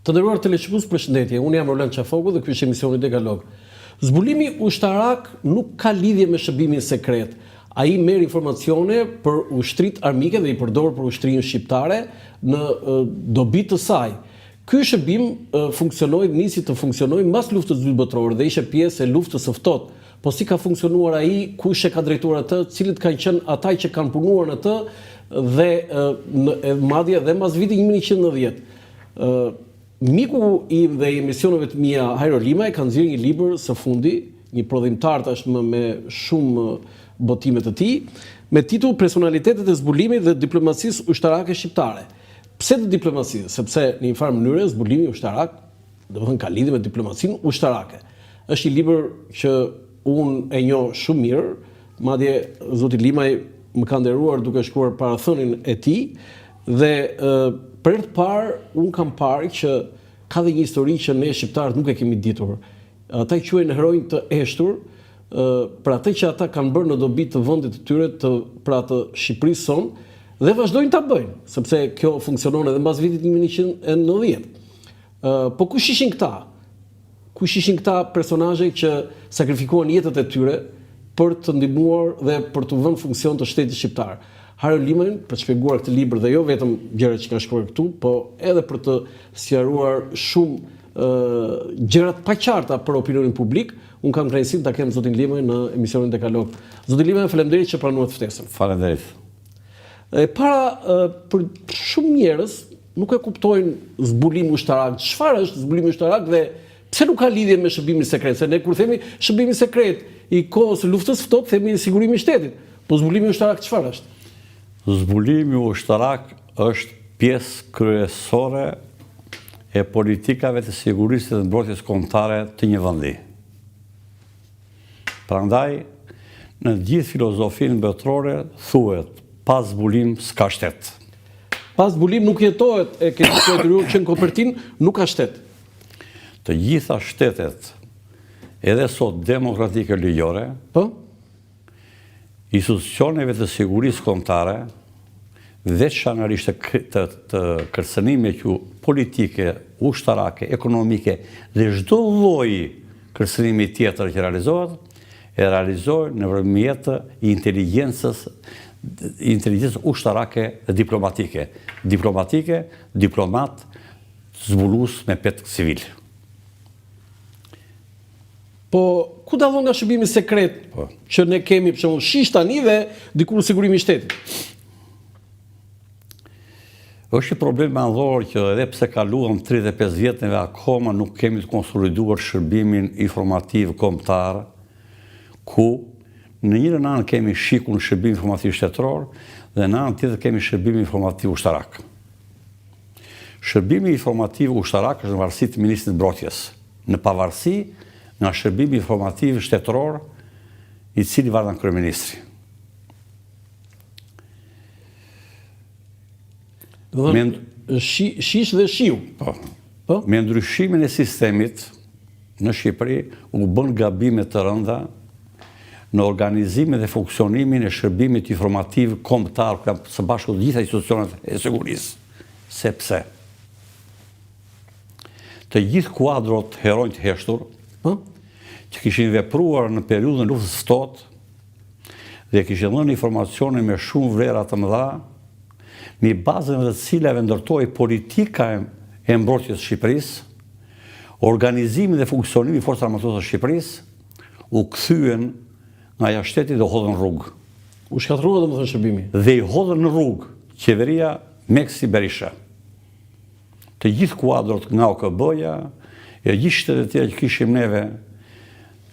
Të nderuar teleshikues, përshëndetje. Unë jam Roland Qafoku dhe ky është emisioni Dekalog. Zbulimi ushtarak nuk ka lidhje me shërbimin sekret. Ai merr informacione për ushtritë armike dhe i përdor për ushtrinë shqiptare në dobi të saj. Ky shërbim funksionoi, nisi të funksionojë mbas Luftës së Dytë Botërore dhe ishte pjesë e Luftës së Ftohtë. Po si ka funksionuar ai, kush e ka drejtuar atë, cilët kanë qenë ata që kanë punuar në të dhe madje dhe mbas vitit 1990. Miku im dhe i emisioneve të mia, Hajro Limaj, ka nxjerrë një libër së fundi, një prodhimtar tashmë me shumë botime të tij, me titull Personalitetet e zbulimit dhe diplomacisë ushtarake shqiptare. Pse të diplomacisë? Sepse në një farë mënyre zbulimi ushtarak, domethënë ka lidhje me diplomacinë ushtarake. Është një libër që unë e njoh shumë mirë, madje zoti Limaj më ka nderuar duke shkruar parathënien e tij dhe për herë të parë unë kam parë që ka dhe një histori që ne shqiptarët nuk e kemi ditur. Ata i quajnë heronj të heshtur për atë që ata kanë bërë në dobi të vendit të tyre, të pra të Shqipërisë sonë dhe vazhdojnë ta bëjnë, sepse kjo funksionon edhe mbas vitit 1990. Po kush ishin këta? Kush ishin këta personazhe që sakrifikuan jetët e tyre për të ndihmuar dhe për t'u vënë në funksion të shtetit shqiptar? Hajro Limajn, për të shpjeguar këtë libër dhe jo vetëm gjërat që ka shkruar këtu, po edhe për të sqaruar shumë gjëra të paqarta për opinionin publik, unë kam kënaqësinë ta kem zotin Limaj në emisionin Dekalog. Zoti Limaj, faleminderit që pranuat ftesën. Faleminderit. E para për shumë njerëz nuk e kuptojnë zbulim ushtarak. Çfarë është zbulimi ushtarak dhe pse nuk ka lidhje me shërbimin sekret? Se ne kur themi shërbimi sekret i kohës së luftës ftohtë, themi sigurimi i shtetit. Po zbulimi ushtarak çfarë është? Zbulimi ushtarak është pjesë kryesore e politikave të sigurisë dhe mbrojtjes kombëtare të një vendi. Prandaj, në gjithë filozofinë botërore thuhet pa zbulim s'ka shtet. Pa zbulim nuk jetohet, e keni shkruar ju që në kopertinë nuk ka shtet. Të gjitha shtetet, edhe sot demokratike ligjore, po? institucioneve të sigurisë kombëtare, veçanërisht të, të, të kërcënime që politike, ushtarake, ekonomike dhe çdo lloj kërcënimi tjetër që realizohet, e realizojnë nëpërmjet të inteligjencës inteligjencës ushtarake dhe diplomatike. Diplomatike, diplomat, zbulues me petk civil. Po, ku dallon nga shërbimi sekret po. që ne kemi për shembull SHISH tani dhe dikur sigurimi i shtetit? Është një problem madhor që edhe pse kaluam 35 vjet neve akoma nuk kemi të konsoliduar shërbimin informativ kombëtar, ku në njërën anë kemi SHIK-un shërbim informativ shtetëror dhe në anën tjetër kemi shërbim informativ ushtarak. Shërbimi informativ ushtarak është në varësi të Ministrit të Mbrojtjes, në pavarësi nga shërbimi informativ shtetëror i cili varet nga kryeministri. Do të thonë shi, SHISH dhe SHIU. Po. Po? Me ndryshimin e sistemit në Shqipëri u bën gabime të rënda në organizimin dhe funksionimin e shërbimit informativ kombëtar, ku janë së bashku të gjitha institucionet e sigurisë, sepse të gjithë kuadrot heronj të heshtur, po? që kishin vepruar në periudhën e luftës së ftohtë dhe kishin dhënë informacione me shumë vlera të mëdha, mbi bazën e të cilave ndërtohej politika e mbrojtjes së Shqipërisë, organizimi dhe funksionimi i Forcave Armatosura të Shqipërisë, u kthyen nga jashtë shtetit dhe u hodhën rrugë. U shkatërrua domethënë shërbimi. Dhe i hodhën në rrugë qeveria Meksi Berisha. Të gjithë kuadrot nga OKB-ja, e gjithë shtetet e tjera që kishim neve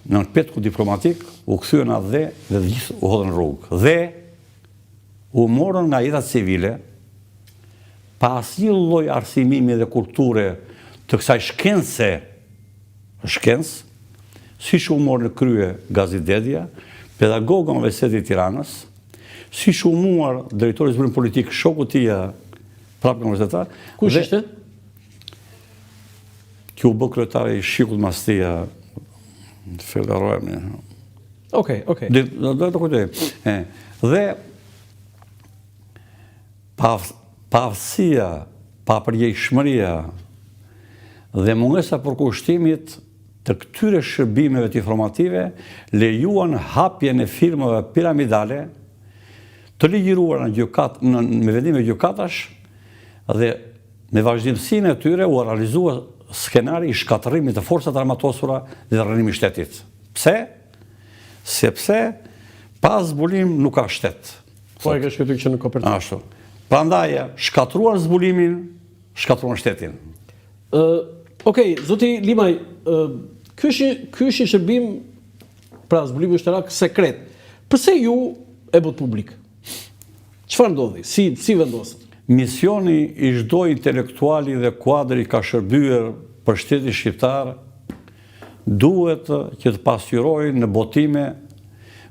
në petkun diplomatik, u kthyen në atdhe dhe të gjithë u hodhën rrugë. Dhe u morën nga jeta civile, pa asnjë lloj arsimimi dhe kulture të kësaj shkence shkencë, siç u mor në krye Gazi Dedja, pedagog nga Universiteti i Tiranës, siç u muar drejtori i zbulimit politik shoku tija prapë nga universiteti. Kush ishte? Që u bë kryetari i SHIK-ut mas tija, fillorojmë. Okej, okej. Do do të kujtoj. E, dhe paaftësia, papërgjegjshmëria. Dhe mungesa e përkushtimit të këtyre shërbimeve të informative lejuan hapjen e firmave piramidale të ligjëruara në gjykat në me vendime gjykatash dhe me vazhdimësinë e tyre u realizua skenari i shkatërrimit të forcave të armatosura dhe rrënimit të shtetit. Pse? Sepse pa zbulim nuk ka shtet. Po e ke shkruar që në kopertinë. Ashtu. Prandaj shkatërruan zbulimin, shkatërruan shtetin. Ë, okay, zoti Limaj, ë ky është ky është një shërbim pra zbulimi ushtarak sekret. Përse ju e bëtë publik? Çfarë ndodhi? Si si vendosët? Misioni i çdo intelektuali dhe kuadri ka shërbyer për shtetin shqiptar duhet që të pasqyrojë në botime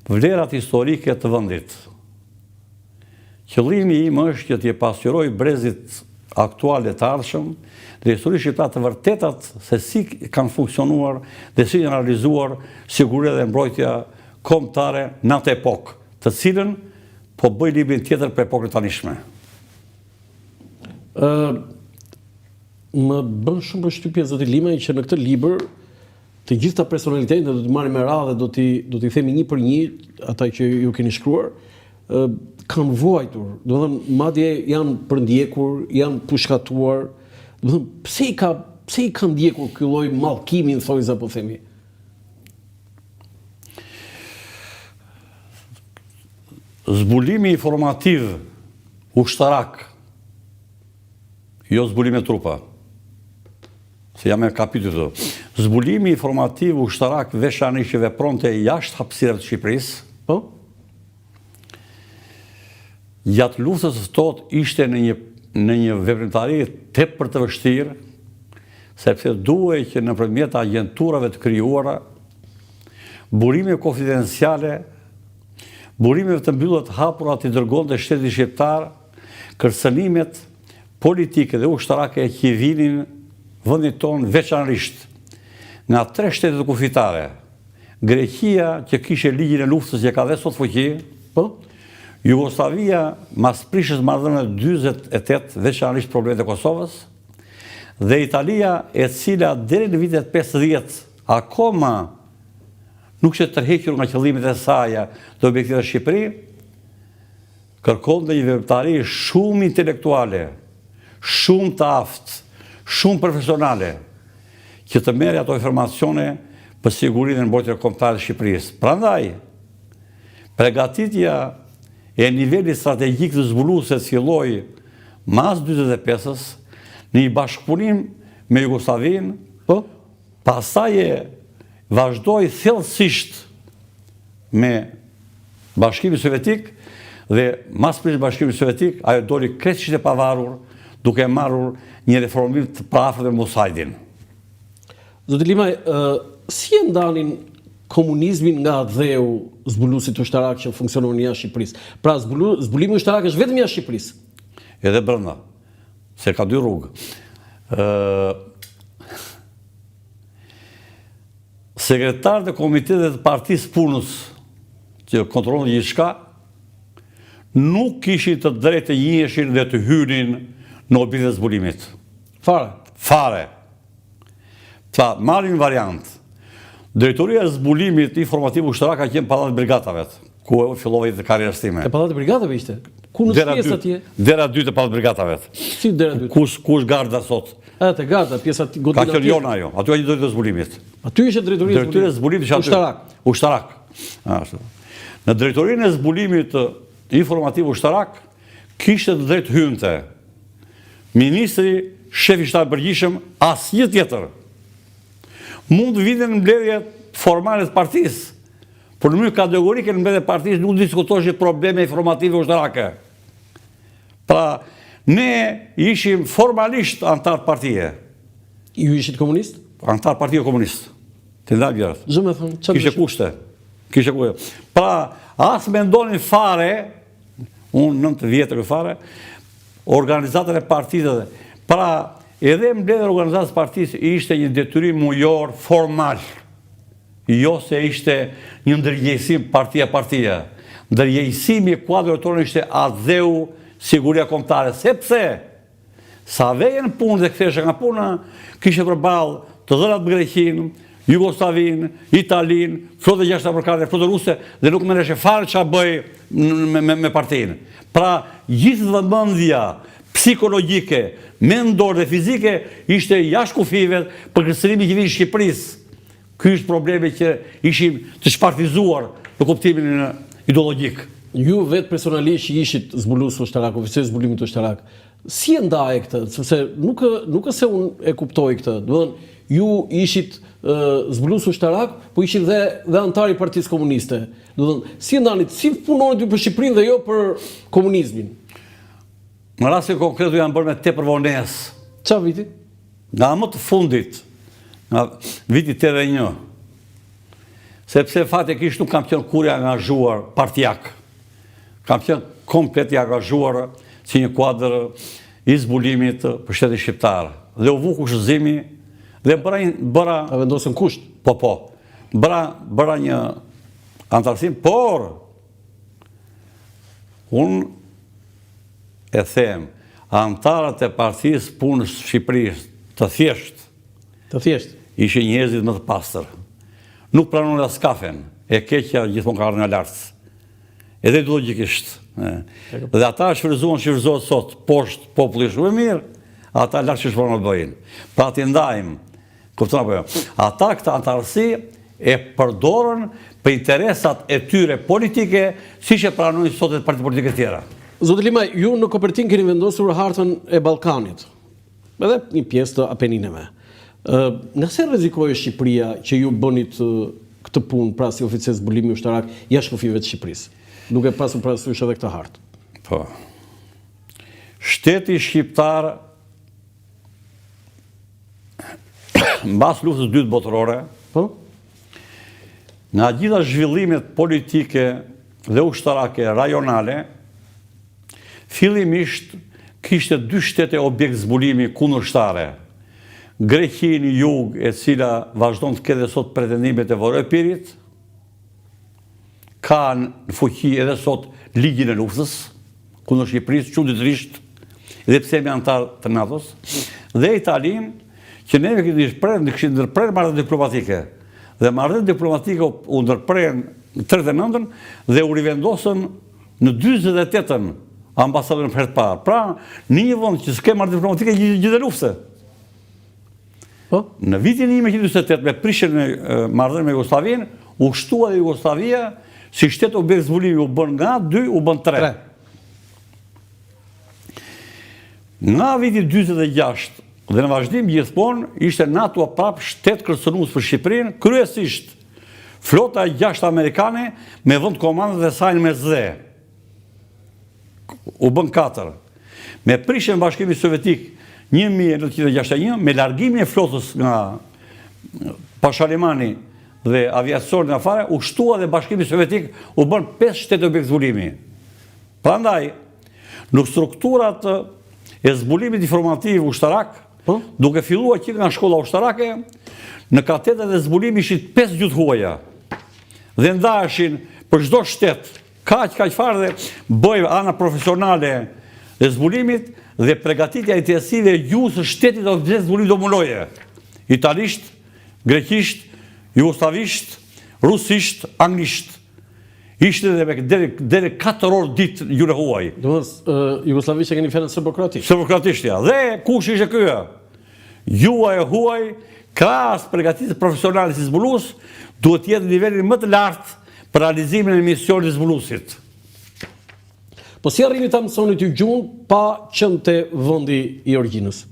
vlerat historike të vendit. Qëllimi im është që t'i pasqyroj brezit aktual e të ardhshëm dhe historisë shqiptare të vërtetat se si kanë funksionuar dhe si janë realizuar siguria dhe mbrojtja kombëtare në atë epokë, të cilën po bëj librin tjetër për epokën e tanishme. Ë më bën shumë përshtypje zoti Limaj që në këtë libër Të gjithë këta personalitete ne do t'i marrim me radhë dhe do t'i do t'i themi një për një ata që ju keni shkruar, ë kanë vuajtur, domethënë madje janë përndjekur, janë pushkatuar, domethënë pse i ka pse i ka ndjekur ky lloj mallkimi në thonjëza po themi? Zbulimi informativ ushtarak, jo zbulimi trupa. Se jam me kapituj këtu. Zbulimi informativ ushtarak veçanërisht që vepronte jashtë hapësirave të Shqipërisë, po? Gjatë luftës së ftohtë ishte në një në një veprimtari tepër të vështirë, sepse duhej që nëpërmjet agjenturave të krijuara, burime konfidenciale, burimeve të mbyllura të hapura t'i dërgonte shtetit shqiptar kërcënimet politike dhe ushtarake që i vinin vendit tonë veçanërisht nga tre shtetet kufitare, Greqia që kishte ligjin e luftës që ka dhe sot fuqi, po, Jugosllavia mas prishjes marrëdhënieve 48, veçanërisht problemet e Kosovës, dhe Italia e cila deri në vitet 50 akoma nuk ishte tërhequr nga qëllimet e saja dhe objektivat e Shqipëri, Kërkonte një veprimtari shumë intelektuale, shumë të aftë, shumë profesionale, që të merrje ato informacione për sigurinë dhe mbrojtjen kombëtare të Shqipërisë. Prandaj, pregatitja e nivelit strategjik të zbulueses filloi mas 45-ës në një bashkëpunim me Jugosllavinë, po, pastaj e vazhdoi thellësisht me Bashkimin Sovjetik dhe mas prishjes Bashkimit Sovjetik ajo doli krejtësisht e pavarur duke marrur një reformim të përafërt me Mosadin. Zoti Limaj, si e ndanin komunizmin nga atdheu zbuluesit ushtarakë që funksiononin jashtë Shqipërisë? Pra zbulu, zbulimi ushtarak është vetëm jashtë Shqipërisë. Edhe brenda, se ka dy rrugë. Ë Sekretarët e komiteteve të Partisë Punës, që kontrollonin gjithçka, nuk kishin të drejtë të njiheshin dhe të hynin në objektet e zbulimit. Fare. Fare. Pra, marrim variant. Drejtoria e zbulimit informativ ushtarak ka qenë Pallati i Brigatave, ku e fillova jetën e karrierës time. Te Pallati i Brigatave ishte? Ku në pjesë atje? Dera 2 te Pallati i Brigatave. Si dera 2? Ku ku është garda sot? A te garda, pjesa godina. Ka qenë jona ajo. Aty ka qenë drejtoria e zbulimit. Aty ishte drejtoria e zbulimit. Drejtoria e zbulimit ishte aty. Ushtarak. Ushtarak. Ashtu. Në drejtorinë e zbulimit informativ ushtarak kishte të drejtë hynte ministri, shefi i shtabit të përgjithshëm, asnjë tjetër. Mund të vinte në mbledhje formale të partisë, por në mënyrë kategorike në mbledhje të partisë nuk diskutoheshin probleme informative ushtarake. Pra, ne ishim formalisht anëtarë partie. Ju ishit komunist? Anëtar partie komunist. Të ndaj gjërat. Ç'do me thënë, çfarë? Kishte kushte. Kishte kushte. Pra, as mendonin fare, unë nëntë vjetër fare, organizatën e partisë dhe. Pra, edhe mbledhja e organizatës së partisë ishte një detyrim mujor formal. Jo se ishte një ndërgjegjësim partia partia. Ndërgjegjësimi i kuadrove tona ishte atdheu siguria kombëtare, sepse. Sa veje në punë dhe ktheheshe nga puna, kishe përballë të dhënat për Greqinë, Jugosllavinë, Italinë, flotën e gjashtë amerikane, flotën ruse dhe nuk merreshe fare ça bëj me, me, me partinë. Pra, gjithë vëmendja psikologjike, mendore dhe fizike ishte jashtë kufijve për kërcënimin që vjen Shqipërisë. Ky është problemi që ishim të shpartizuar në kuptimin ideologjik. Ju vetë personalisht që ishit zbulues ushtarak, oficer zbulimit ushtarak, si e ndaje këtë? Sepse nuk nuk është se unë e kuptoj këtë. Domethënë, ju ishit zbulues ushtarak, po ishit dhe dhe anëtar i Partisë Komuniste. Domethënë, si e ndanit, si punonit ju për Shqipërinë dhe jo për komunizmin? Në rastin konkret jam bërë me tepër vonesë. Ça viti? Nga më të fundit, nga viti 81, sepse faktikisht nuk kam qenë kurrë i angazhuar partiak. Kam qenë komplet i angazhuar si një kuadër i zbulimit për shtetin shqiptar. Dhe u vu kushtëzimi dhe bëra një bëra Ta vendosën kusht. Po po. Bëra bëra një anëtarësim, por unë e them, anëtarët e Partisë Punës së Shqipërisë, të thjeshtë, të thjeshtë, ishin njerëzit më të pastër. Nuk pranonin as kafen, e keqja gjithmonë ka ardhur nga lart. Edhe ideologjikisht. Dhe ata shfrytëzuan shfrytëzohet sot, poshtë populli shumë i mirë, ata lart që shpërnë bëjnë. Pra t'i ndajmë, Kupton apo jo? Ata këtë anëtarësi e përdorën për interesat e tyre politike, siç e pranojnë sot edhe partitë politike tjera. Zoti Limaj, ju në kopertinë keni vendosur hartën e Ballkanit, edhe një pjesë të Apenineve. Ë, nga se rrezikohej Shqipëria që ju bënit këtë punë, pra si oficer zbulimi ushtarak jashtë kufijve të Shqipërisë, duke pasur parasysh edhe këtë hartë? Po. Shteti shqiptar Mbas luftës dytë botërore, po? Nga gjitha zhvillimet politike dhe ushtarake rajonale, fillimisht kishte dy shtete objekt zbulimi kundërshtare. Greqinë në jug, e cila vazhdon të ketë dhe sot pretendimet e Vorio-Epirit, ka në fuqi edhe sot ligjin e luftës kundër Shqipërisë, çuditërisht, edhe pse jemi anëtar të NATO-s, dhe Italinë, që neve kishim ndërprerë, ne kishim ndërprerë marrëdhëniet diplomatike. Dhe marrëdhëniet diplomatike u ndërprenë në 39-ën dhe u rivendosën në 48-ën ambasadën për herë të parë. Pra, në një vend që s'ke marrëdhënie diplomatike, gjendje lufte. Po? Në vitin 1948 me prishjen e marrëdhënieve me Jugosllavinë, u shtua dhe Jugosllavia si shtet objekt zbulimi u bën nga 2, u bën 3. 3. Nga viti 46 dhe në vazhdim gjithmonë ishte NATO prap shtet kërcënues për Shqipërinë, kryesisht flota e gjashtë amerikane me vend komandat e saj në Mesdhe. U bën 4. Me prishjen e Bashkimit Sovjetik 1961, me largimin e flotës nga Pashalimani dhe aviacionit nga fare, u shtua dhe Bashkimi Sovjetik u bën 5 shtete objekt zbulimi. Prandaj, në strukturat e zbulimit informativ ushtarak, po? duke filluar që nga shkolla ushtarake, në katedrat e zbulimit ishin 5 gjuhë të huaja. Dhe ndaheshin për çdo shtet Kaq, kaq fare dhe bëhej ana profesionale e zbulimit dhe pregatitja intensive e gjuhës së shtetit objekt zbulimi do mbuloje. Italisht, greqisht, jugosllavisht, rusisht, anglisht. Ishte dhe me deri deri 4 orë ditë në gjuhën e huaj. Domethënë, jugosllavisht e keni fjalën serbo-kroatisht. Serbo-kroatisht, ja. Dhe kush ishte ky? Gjuha e huaj, krahas përgatitjes profesionale si zbulues, duhet të jetë në nivelin më të lartë për realizimin e misionit të zbuluesit. Po si arrini ta mësonit ju gjuhën pa qenë te vendi i origjinës?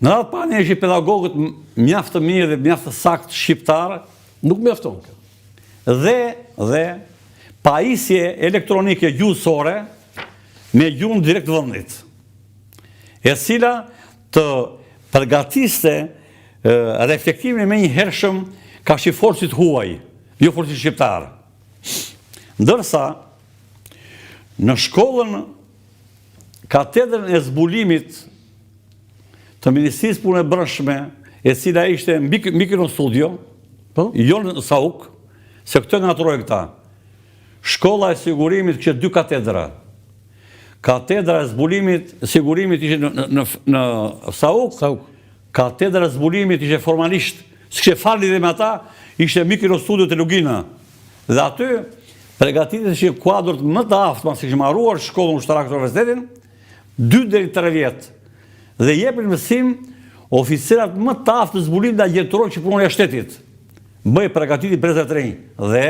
Në radhë të parë ne ishin pedagogët mjaft të mirë dhe mjaft të saktë shqiptarë. Nuk mjafton kjo. Dhe, dhe, pajisje elektronike gjuhësore me gjuhën direkt të vendit. E cila të përgatiste reflektimin e menjëhershëm karshi folësit huaj, jo folësit shqiptar. Ndërsa, në shkollën katedrën e zbulimit të Ministrisë Punëve të Brendshme, e cila ishte mbi, mbi Kinostudio, po? jo në Sauk, se këtë ngatërrojnë këta. Shkolla e sigurimit kishte dy katedra. Katedra e zbulimit, sigurimit ishte në në në Sauk. Sauk. Katedra e zbulimit ishte formalisht, s'kishte fare lidhje me ata, ishte mbi kinostudio te Lugina. Dhe aty pregatiteshin kuadrot më të aftë, pasi kishin mbaruar shkollën ushtarake të universitetin, 2 deri 3 vjet. Dhe jepnin mësim oficerat më të aftë të zbulimit dhe agjenturor që punonin jashtë shtetit. Bëhej pregatitje breza të rinj. Dhe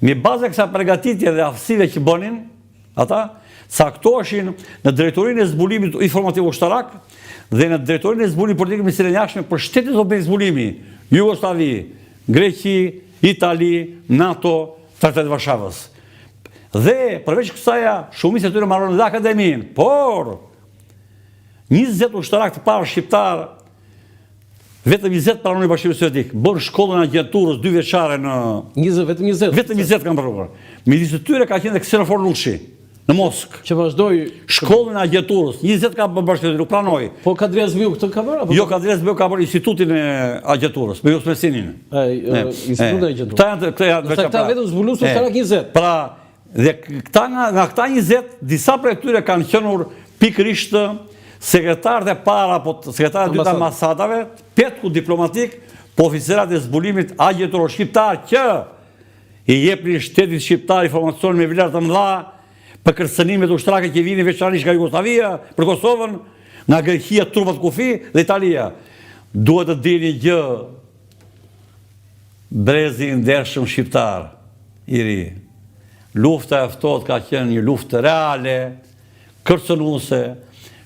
mbi bazën e kësaj pregatitje dhe aftësive që bënin, ata caktoheshin në drejtorinë e zbulimit informativ ushtarak dhe në drejtorinë e zbulimit politik Ministrinë e Jashtme për shtetet objekt zbulimi, Jugosllavi, Greqi, Itali, NATO, Traktat i Varshavës. Dhe përveç kësaja, shumica e tyre mbaronin dhe akademinë, por 20 ushtarakë të parë shqiptarë Vetëm 20 pranoi Bashkimi Sovjetik, bënë shkollën e agjenturës dy vjeçare në 20 vetëm 20. Vetëm 20 kanë pranuar. Midis të tyre ka qenë dhe Ksenofor Nushi në Moskë. Që vazhdoi shkollën e agjenturës, 20 ka bërë Bashkimi Sovjetik, nuk pranoi. Po Kadri Hazbiu këtë ka bërë apo? Jo, Kadri Hazbiu ka bërë institutin e agjenturës, me Jusuf Mesinin. Ai, institutin e agjenturës. Këta janë këta janë vetëm. Këta vetëm zbulues ushtarak 20. Pra, Dhe këta nga, nga këta 20, disa prej tyre kanë qenur pikërisht sekretarët e parë apo sekretarët e dytë të ambasadave, petku diplomatik, po oficerat e zbulimit agjenturor shqiptar që i jepnin shtetit shqiptar informacion me vlera të mëdha për kërcënimet ushtarake që vinin veçanërisht nga Jugosllavia, për Kosovën, nga Greqia, trupat kufi dhe Italia. Duhet të dini një gjë Brezi i ndershëm shqiptar i ri. Lufta e ftohtë ka qenë një luftë reale, kërcënuese,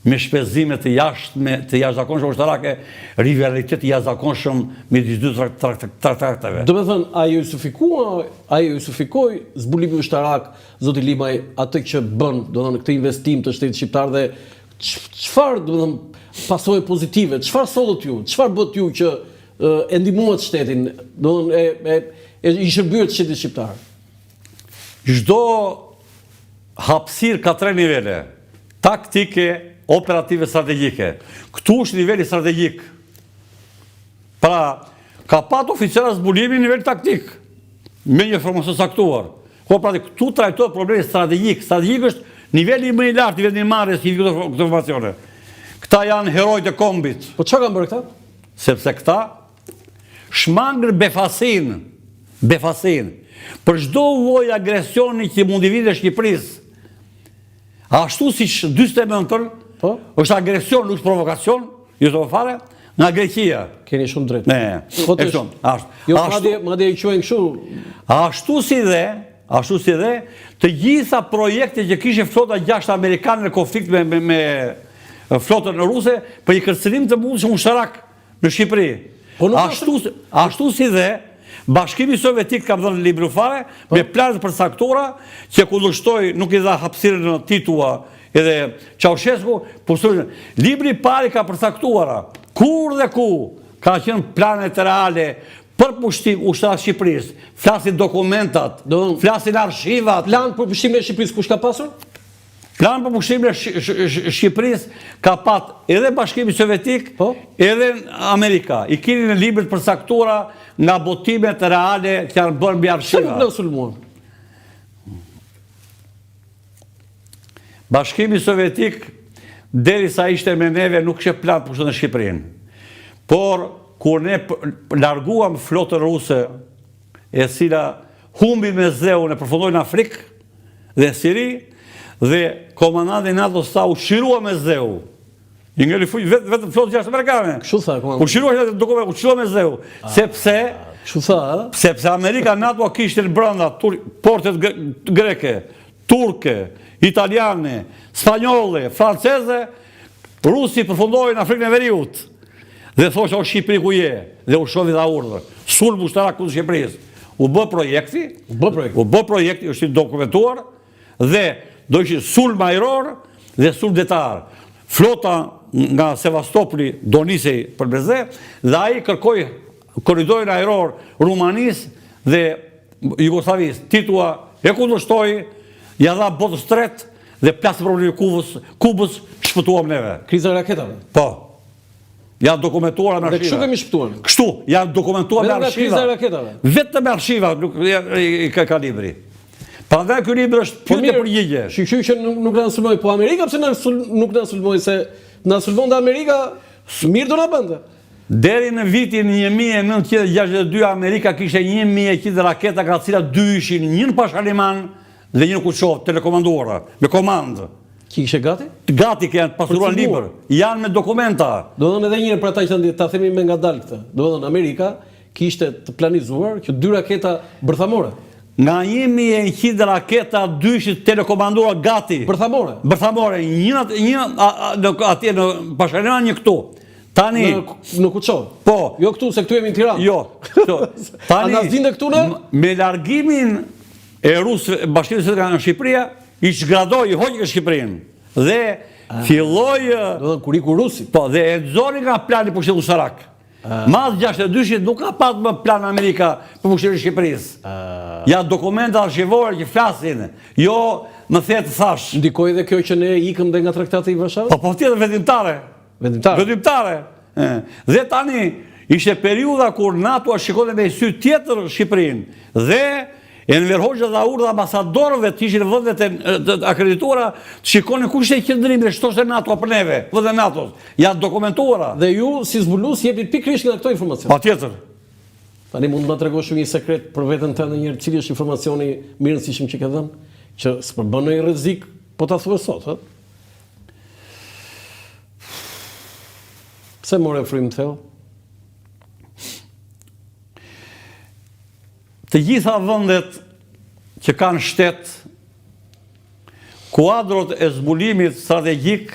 me shpenzime të jashtme, të jashtëzakonshme ushtarake, rivalitet i jashtëzakonshëm midis dy traktrateve. Domethënë, a e justifikua, a e justifikoi zbulimi ushtarak, zoti Limaj, atë që bën, domethënë, këtë investim të shtetit shqiptar dhe çfarë, domethënë, pasoje pozitive, çfarë sollët ju, çfarë bëtë ju që e ndihmuat shtetin, domethënë e e e i shërbyet shtetit shqiptar. Çdo hapësirë ka tre nivele: taktike, operative, strategjike. Këtu është niveli strategjik. Pra, ka pat oficera zbulimi në nivel taktik, me një formacion caktuar. Po pra, këtu trajtohet problemi strategjik. Strategjik është niveli më i lartë i vendimmarrjes i këto informacione. Këta janë herojtë e kombit. Po çka kanë bërë këta? Sepse këta shmangën befasinë, befasinë, për çdo lloj agresioni që mund t'i vinte Shqipërisë. Ashtu siç 49-ën, po? është agresion, nuk është provokacion, jo të fare, nga Greqia. Keni shumë drejt. Ne, po e shumë, ashtu. Jo, madje, madje i quajnë kështu. Ashtu si dhe, ashtu si dhe, të gjitha projekte që kishe flota 6 amerikane në konflikt me, me, me flotën ruse për një kërcënim të mundshëm ushtarak në Shqipëri. Po nuk ashtu, ashtu si dhe Bashkimi Sovjetik kam dhënë libru fare po. me plane të përcaktuara që kundërshtoi nuk i dha hapësirën në Titua edhe Ceausescu, por libri i parë ka përcaktuara kur dhe ku ka qenë planet reale për pushtim ushtarak Shqipërisë, flasin dokumentat, flasin arshivat. Plan për pushtimin e Shqipërisë kush ka pasur? Plan për pushtimin e Shqipërisë ka pat edhe Bashkimi Sovjetik, po? edhe Amerika. I keni në libër të përcaktuara nga botimet reale që janë bërë mbi arshiva. Pse nuk na sulmuan? Bashkimi Sovjetik derisa ishte me neve nuk kishte plan të pushtonte Shqipërinë. Por kur ne larguam flotën ruse e cila humbi Mesdheun e përfundoi në Afrikë dhe Siri dhe komandanti i NATO-s tha u çlirua Mesdheu. I ngeli fuq vetëm vetëm flotë gjashtë amerikane. Kështu tha komandanti. U çlirua edhe dokument, u çlirua Mesdheu, ah, sepse Kështu tha, ë? Sepse Amerika NATO kishte në brenda tur, portet greke, turke, italiane, spanjolle, franceze, Rusi përfundoi në Afrikën e Veriut. Dhe thoshte o Shqipëri ku je, dhe Hrushovi dha urdhër. Sulm ushtarak kundër Shqipërisë. U bë projekti, u bë projekti, u bë projekti, është i dokumentuar dhe do ishte sulm ajror dhe sulm detar. Flota nga Sevastopoli do nisej për Mesdhe dhe ai kërkoi korridorin ajror Rumanisë dhe Jugosllavisë. Titua e kundërshtoi, ia dha botës tretë dhe plasi problemi i Kubës, Kubës shpëtuam neve. Kriza e raketave. Po. Janë dokumentuar me arshiva. Dhe kështu kemi shpëtuar. Kështu, janë dokumentuar me arshiva. Vetëm nga kriza e raketave. Vetëm me arshiva, nuk i ka ka libri. Prandaj ky libër është po pyetje përgjigje. Shyqyr që nuk, nuk na sulmoi, po Amerika pse na sul, nuk na sulmoi se na sulmonte Amerika, mirë do na bënte. Deri në vitin 1962 Amerika kishte 1100 raketa nga të cilat dy ishin një në Pashaliman dhe një në Kuçovë, telekomanduara, me komandë. Që kishte gati? Gati, që janë pasuruar në libër, janë me dokumenta. Domethënë edhe një herë për ata që ta themi me ngadalë këtë. Domethënë Amerika kishte të planizuar që dy raketa bërthamore. Nga 1100 raketa dy ishin telekomanduara gati. Bërthamore. Bërthamore, një një në atje në Pashaliman një këtu. Tani në në Kuçovë. Po. Jo këtu se këtu jemi në Tiranë. Jo. Këtu. Tani A na zinte këtu ne? Me largimin e rusëve, Bashkimit Sovjetik nga Shqipëria, i zhgradoi, i hoqi Shqipërinë. Dhe ah. filloi Do të kur iku rusi. Po, dhe e nxori nga plani pushtim ushtarak. Ah. Mas 62-shit nuk ka pas më plan Amerika për pushtimin e Shqipërisë. Ah. Janë dokumenta arshivore që flasin, jo më the të thashë. Ndikoi dhe kjo që ne ikëm dhe nga traktati i Varshavës? Po, po tjetër vendimtare. Vendimtare. Vendimtare. Dhe tani, ishte periudha kur NATO-a shikonte me sy tjetër Shqipërinë. Dhe Enver Hoxha dha urdhër ambasadorëve të ishin vendet e akredituara, të shikonin kush ishte qëndrimi dhe ç'thoshte NATO për neve, vendet e NATO-s. Janë dokumentuara. Dhe ju si zbulues jepni pikërisht nga këto informacione. Patjetër. Tani mund të na tregosh një sekret për veten tënde një herë, cili është informacioni më i rëndësishëm që ke dhënë, që s'përbën ndonjë rrezik, po ta thuash sot, ë? Pse more frymë thellë? Të gjitha vendet që kanë shtet, kuadrot e zbulimit strategjik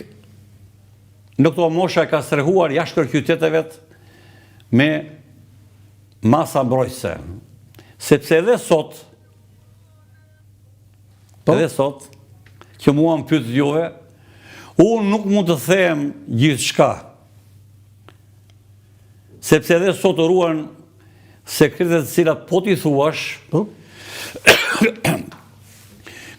në këto mosha e ka strehuar jashtë qyteteve me masa mbrojtëse. Sepse edhe sot, Po? Edhe sot, që mua më pyetët juve, unë nuk mund të them gjithçka. Sepse edhe sot ruan sekretet të cilat po t'i thuash, po?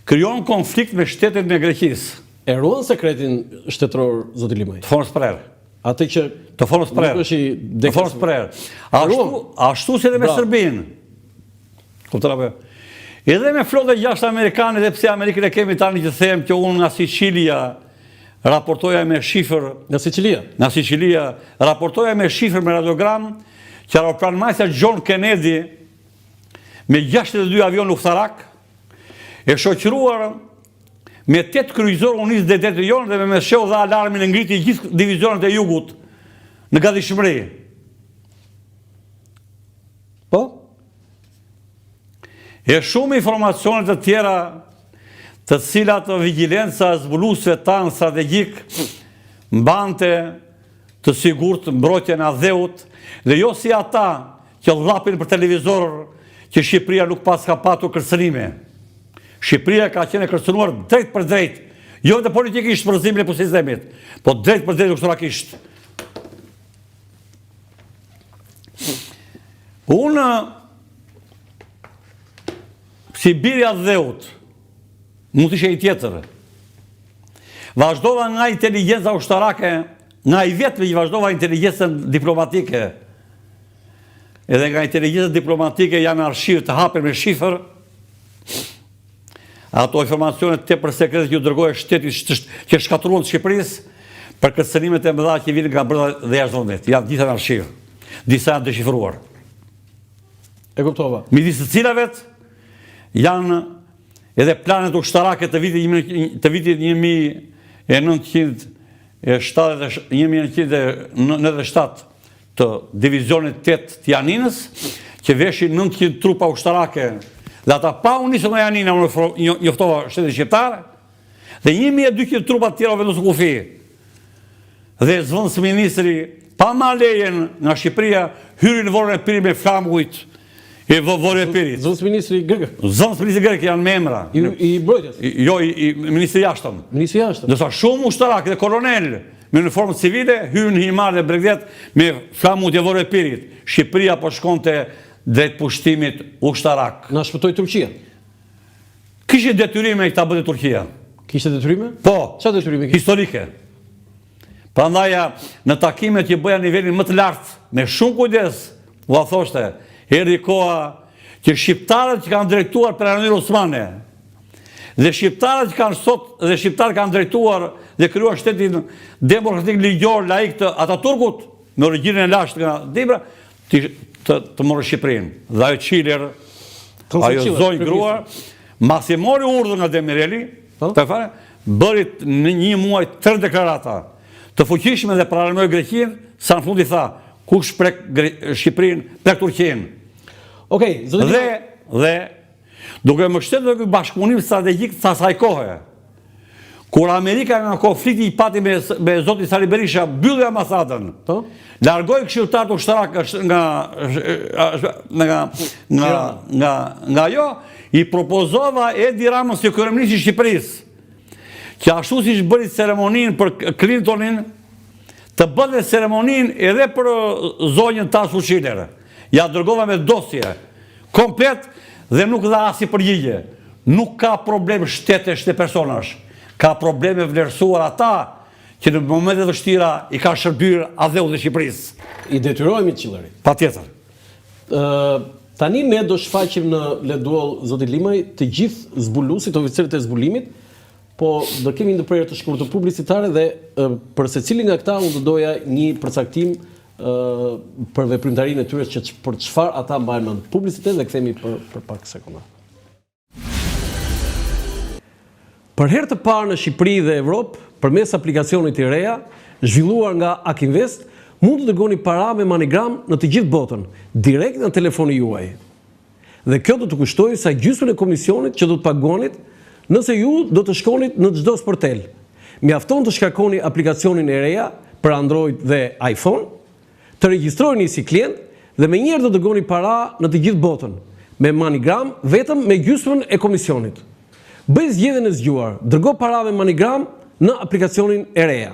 krijon konflikt me shtetet e Greqisë. E ruan sekretin shtetëror, zoti Limaj? Të formës prerë. Atë që të formës prerë. Të formës prerë. Ashtu, ashtu si edhe me Serbinë. Kupton apo jo? Edhe me flotën e gjashtë amerikane, edhe pse Amerikën e kemi tani që them që unë nga Sicilia raportoja me shifër nga Sicilia. Nga Sicilia raportoja me shifër me radiogram që aeroplanmajtësja John Kennedy me 62 avion luftarak e shoqëruar me 8 kryqëzorë u nis drejt detit Jon dhe me Mesdheu dha alarmin e ngriti gjithë divizionet e jugut në gatishmëri. Po? E shumë informacione të tjera të cilat vigjilenca e zbuluesve tanë strategjik mbante të sigurt mbrojtjen e atdheut dhe jo si ata që llapin për televizor që Shqipëria nuk paska patur kërcënime. Shqipëria ka qenë e kërcënuar drejtpërdrejt, jo vetëm politikisht për rrëzimin e sistemit, po drejtpërdrejt ushtarakisht. Unë, si bir i atdheut, mund të ishe i tjetër. Vazhdova nga inteligjenca ushtarake, nga i vetmi që vazhdova inteligjencën diplomatike. Edhe nga inteligjenca diplomatike janë arshivë të hapur me shifër, Ato informacione tepër sekrete që u dërgoje shtetit që shkatërruan të Shqipërisë për kërcënimet e mëdha që vinin nga brenda dhe jashtë vendit. Janë gjitha në arshivë. Disa janë deshifruar. E kuptova. Midis të cilave janë edhe planet ushtarake të vitit të vitit 1997 të divizionit 8 të Janinës, që veshin 900 trupa ushtarake, dhe ata pa u nisur nga Janina, unë njoftova shtetin shqiptar, dhe 1200 trupa të tjera u vendosën në kufi. Dhe zëvendësministri, pa marrë lejen nga Shqipëria, hyri në Vorën e Pirit me flamujt e Vorës e Pirit. Zëvendësministri grek. Zëvendësministri grek janë me emra. I, i mbrojtjes. Jo, i, i ministri i jashtëm. Ministri i jashtëm. Ndërsa shumë ushtarakë dhe kolonelë Me uniformë civile hynë në Himarë dhe Bregdet me flamujt e Vorë Epirit. Shqipëria po shkonte drejt pushtimit ushtarak. Na shpëtoi Turqia. Kishte detyrime që ta bënte Turqia. Kishte detyrime? Po. Çfarë detyrime kishte? Historike. Prandaj në takimet që bëja në nivelin më të lartë, me shumë kujdes, ua thoshte, erdhi koha që shqiptarët që kanë drejtuar perandorinë osmane. Dhe shqiptarët që kanë sot dhe shqiptarët kanë drejtuar dhe krijuar shtetin demokratik ligjor laik të Ataturkut me origjinën e lashtë nga Dibra, të të, të morën Shqipërinë. Dhe ajo Çiller, ajo zonjë grua, masi mori urdhër nga Demireli, po? të fare, bëri në një muaj tre deklarata të fuqishme dhe paralajmëroi Greqinë, sa në fund i tha, kush prek Shqipërinë, prek Turqinë. Okej, zoti Dhe dhe Duke mbështetur ky bashkëpunim strategjik të asaj kohe, kur Amerika nga konflikti që pati me, me zotin Sali Berisha mbylli ambasadën, po? largoi këshilltarët ushtarakë nga nga nga nga nga ajo, i propozova Edi Ramës si kryeministër i Shqipërisë, që ashtu siç bëri ceremoninë për Clintonin, të bënte ceremoninë edhe për zonjën Tansu Çiller. Ia dërgova me dosje komplet dhe nuk dha asnjë përgjigje. Nuk ka problem shtetesh dhe personash. Ka problem e vlerësuar ata që në momente të vështira i kanë shërbyer atdheut dhe Shqipërisë. I detyrohemi Çillerit. Patjetër. Ë tani ne do shfaqim në LED wall zoti Limaj të gjithë zbuluesit, oficerët e zbulimit, po do kemi një ndërprerje të shkurtër publicitare dhe për secilin nga këta unë do doja një përcaktim për veprimtarinë e tyre që për çfarë ata mbahen mend. Publicitet dhe kthehemi për për pak sekonda. Për herë të parë në Shqipëri dhe Evropë, përmes aplikacionit IREA, zhvilluar nga Akinvest, mund të dërgoni para me MoneyGram në të gjithë botën, direkt nga telefoni juaj. Dhe kjo do të kushtojë sa gjysmën e komisionit që do të paguanit nëse ju do të shkonit në çdo sportel. Mjafton të shkarkoni aplikacionin IREA për Android dhe iPhone, të regjistroheni si klient dhe menjëherë do dërgoni para në të gjithë botën, me MoneyGram vetëm me gjysmën e komisionit. Bëj zgjedhjen e zgjuar, dërgo para me MoneyGram në aplikacionin IREA.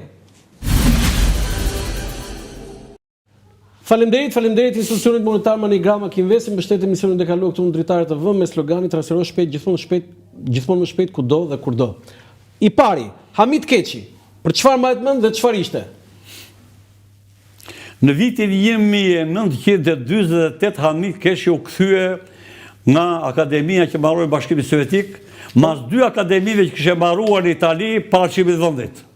Faleminderit, faleminderit institucionit monetar MoneyGram Akinvest mbështet emisionin Dekalog këtu në Dritare TV me sloganin transfero shpejt gjithmonë shpejt, gjithmonë më shpejt kudo dhe kurdo. I pari, Hamit Keçi, për çfarë mbahet mend dhe çfarë ishte? Në vitin 1948 Hamit Keçi u kthye nga akademia që mbaroi Bashkimin Sovjetik, mas dy akademive që kishte mbaruar në Itali para çlirimit të vendit.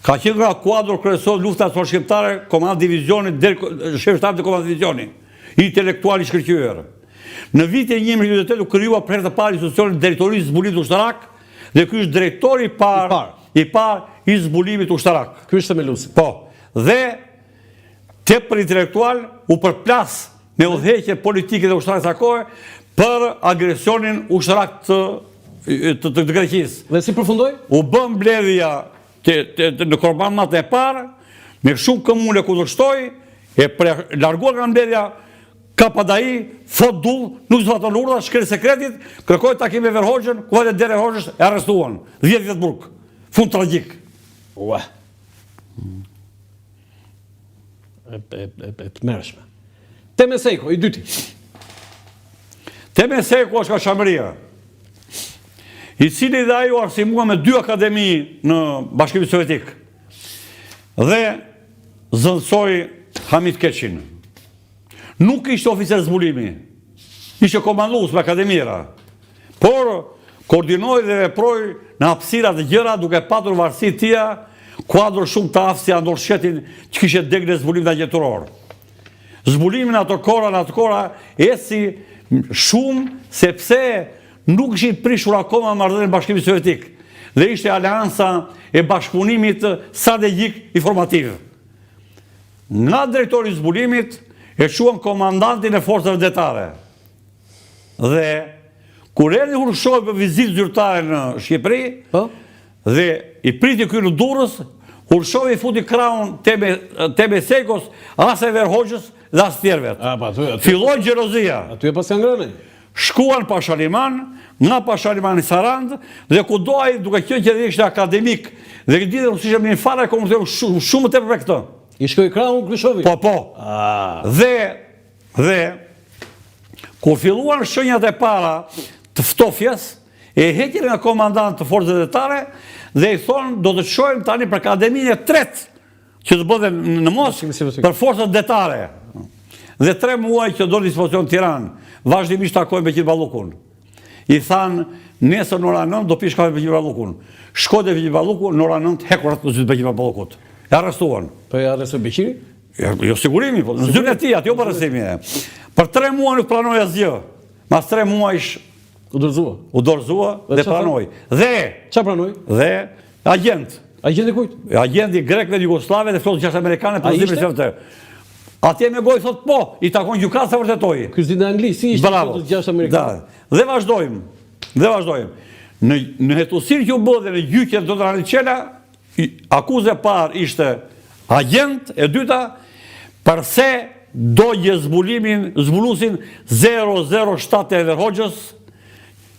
Ka qenë nga kuadro kryesor luftës nacional shqiptare, komandant divizioni, deri shef shtabi të komandant divizioni, intelektual i shkëlqyer. Në vitin 1948 u krijua për herë të parë institucioni Drejtorisë Zbulimit Ushtarak dhe ky është drejtori i parë i parë i zbulimit ushtarak. Ky është themeluesi. Po. Dhe tepër intelektual u përplas me udhëheqje politike dhe ushtarake të asaj kohe për agresionin ushtarak të të, të, të Greqisë. Dhe si përfundoi? U bë mbledhja të, të, të, në komandantët e parë, me shumë këmbëngulje kundërshtoi, e pre, larguar nga mbledhja, kapadai, fot dull, nuk zbaton urdhra, shkel sekretit, kërkoi takim me Enver Hoxhën, ku vajti dera e Hoxhës, e arrestuan, 10 vjet burg. Fund tragjik. Ua. E, e, e, e tmerrshme. Teme Sejko, i dyti. Teme Sejko është nga Çamëria, i cili dhe ai u arsimua me dy akademi në Bashkimin Sovjetik. Dhe zëvendësoi Hamit Keçin. Nuk ishte oficer zbulimi, ishte komandues me akademira, por koordinoi dhe veproi në hapësira të gjera duke patur varësi të tija kuadro shumë të aftë si Andor Shetin që kishte degën e zbulimit agjenturor. Zbulimi në ato kohëra, në ato kohëra, eci shumë sepse nuk ishin prishur akoma marrëdhëniet me Bashkimin Sovjetik dhe ishte aleanca e bashkëpunimit strategjik informativ. Nga drejtori i zbulimit e çuan komandantin e forcave detare. Dhe kur erdhi Hrushovi për vizitë zyrtare në Shqipëri, po? dhe i priti ky në Durrës, Hrushovi i futi krahun Teme, Teme Sejkos, as Enver Hoxhës dhe as tjerëve. Pa, aty, aty, Filloi xhelozia. Aty e paskan ngrënë. Shkuan Pashaliman, nga Pashalimani Sarandë, dhe kudo ai duke qenë që dhe ishte akademik, dhe dinte rusisht më fare, komunikoi shumë, shumë më tepër me këtë. I shkoi krahu Hrushovit. Po, po. Ah. Dhe, dhe, kur filluan shenjat e para të ftofjes, e heqin nga komandant të forcave detare, dhe i thonë do të çojmë tani për akademinë e tretë, që të bëhet në Moskë për forcat detare. Dhe tre muaj që do në dispozicion në Tiranë, vazhdimisht takoi Beqir Ballukun. I thanë, nesër në ora 9 do pish kafe me Beqir Ballukun. Shkoi te Beqir Balluku në ora 9 hekurat në zyrë të Beqir Ballukut. E arrestuan. Po e arrestoi Beqiri? Jo, jo sigurimi, po në zyrën e tij, aty jo për arrestimi. Për 3 muaj nuk pranoi asgjë. Mas 3 muajsh u dorëzua. U dorëzua dhe, dhe pranoi. Dhe ça pranoi? Dhe agent. Agent i kujt? Agent i grekëve, jugosllavëve dhe flotës 6 amerikane për zgjidhjen e të. Atje me gojë thotë po, i takon gjykatës ta vërtetojë. Ky s'di në Angli, si ishte flotës 6 amerikane? Da. Dhe vazhdojmë. Dhe vazhdojmë. Në në hetuesinë që u bë dhe në gjyqet do të Çela, akuza e parë ishte agent, e dyta përse dogje zbulimin, zbuluesin 007 të Enver Hoxhës,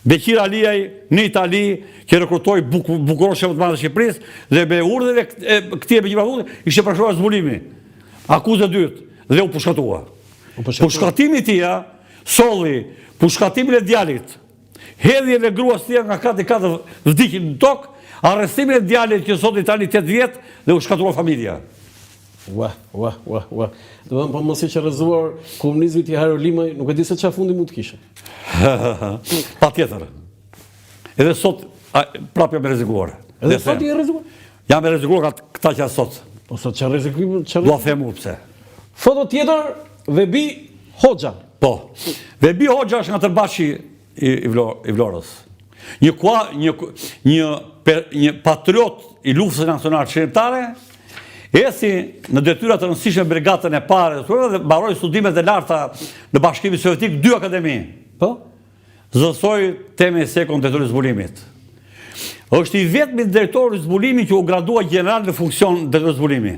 Beqir Aliaj në Itali që rekrutoi bukuroshin më të madh të Shqipërisë dhe me urdhrin e këtij Beqir Ballukut ishte përshkruar zbulimi. Akuzë e dytë dhe u pushkatua. Pushkatimi i tij solli pushkatimin e djalit, hedhjen e gruas tij nga kati 4 vdiq në tokë, arrestimin e djalit që sot në Itali 8 vjet dhe u shkatërrua familja. Ua, ua, ua, ua. Domethënë po mos ishte rrëzuar komunizmi i Hajro Limaj, nuk e di se çfarë fundi mund të kishte. Patjetër. Edhe sot prapë jam i rrezikuar. Edhe sot je i rrezikuar? Jam i rrezikuar nga këta që janë sot. Po sot çfarë rrezikim, çfarë? Dua them unë pse. Foto tjetër Vebi Hoxha. Po. Vebi Hoxha është nga Tërbaçi i, i, Vlor, i Vlorës. Një kua, një një per, një patriot i luftës nacionale çlirimtare, eci në detyra të rëndësishme në brigatën e parë dhe mbaroi studimet e larta në Bashkimin Sovjetik, dy akademi. Po? Zëvendësoi Teme Sekon drejtorin e zbulimit. Është i vetmi drejtor zbulimi që u gradua gjeneral në funksion drejtor zbulimi.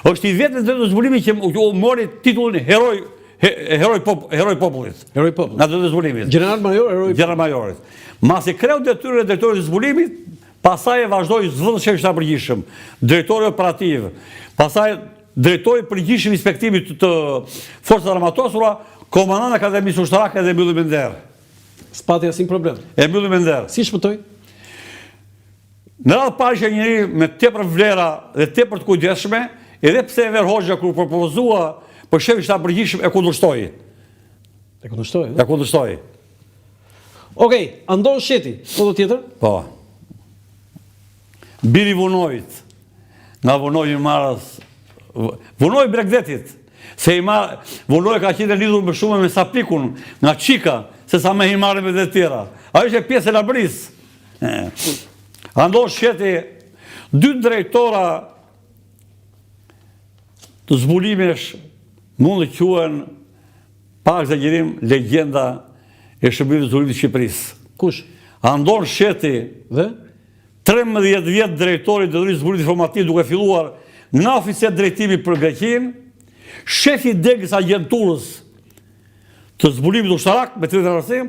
Është i vetmi drejtor zbulimi që u mori titullin heroi heroi pop, heroi popullit. Heroi popullit. Nga drejtor zbulimit. Gjeneral major heroi. Gjeneral majorit. Masi kreu detyrën e drejtorit të zbulimit, pastaj e vazhdoi zëvendës shef i përgjithshëm, drejtori operativ, pastaj drejtori i përgjithshëm i inspektimit të forcave të armatosura, komandant akademisë ushtarake dhe mbylli me nder. S'pati asnjë problem. E mbylli me nder. Si shpëtoi? Në radhë parë ishte njeri me tepër vlera dhe tepër të kujdesshme, edhe pse Enver Hoxha kur propozua për shef shtabi të përgjithshëm e kundërshtoi. E kundërshtoi, E kundërshtoi. Okej, Andon Sheti, foto tjetër? Po. Biri i Vunoit, nga Vunoi i Himarës, Vunoi i Bregdetit, se Himara, Vunoi ka qenë e lidhur më shumë me Sapikun, nga Çika, se sa me Himarën me të tjera. Ajo ishte pjesë e Labërisë. Andon Sheti, dy drejtora të zbulimesh mund të quhen pa ekzagjerim legjenda e shërbimit të zbulimit të Shqipërisë. Kush? Andon Sheti dhe 13 vjet drejtori i drejtorisë zbulimit informativ duke filluar nga oficer drejtimi për Greqinë, shefi i degës agjenturës të zbulimit ushtarak me të rëndësi,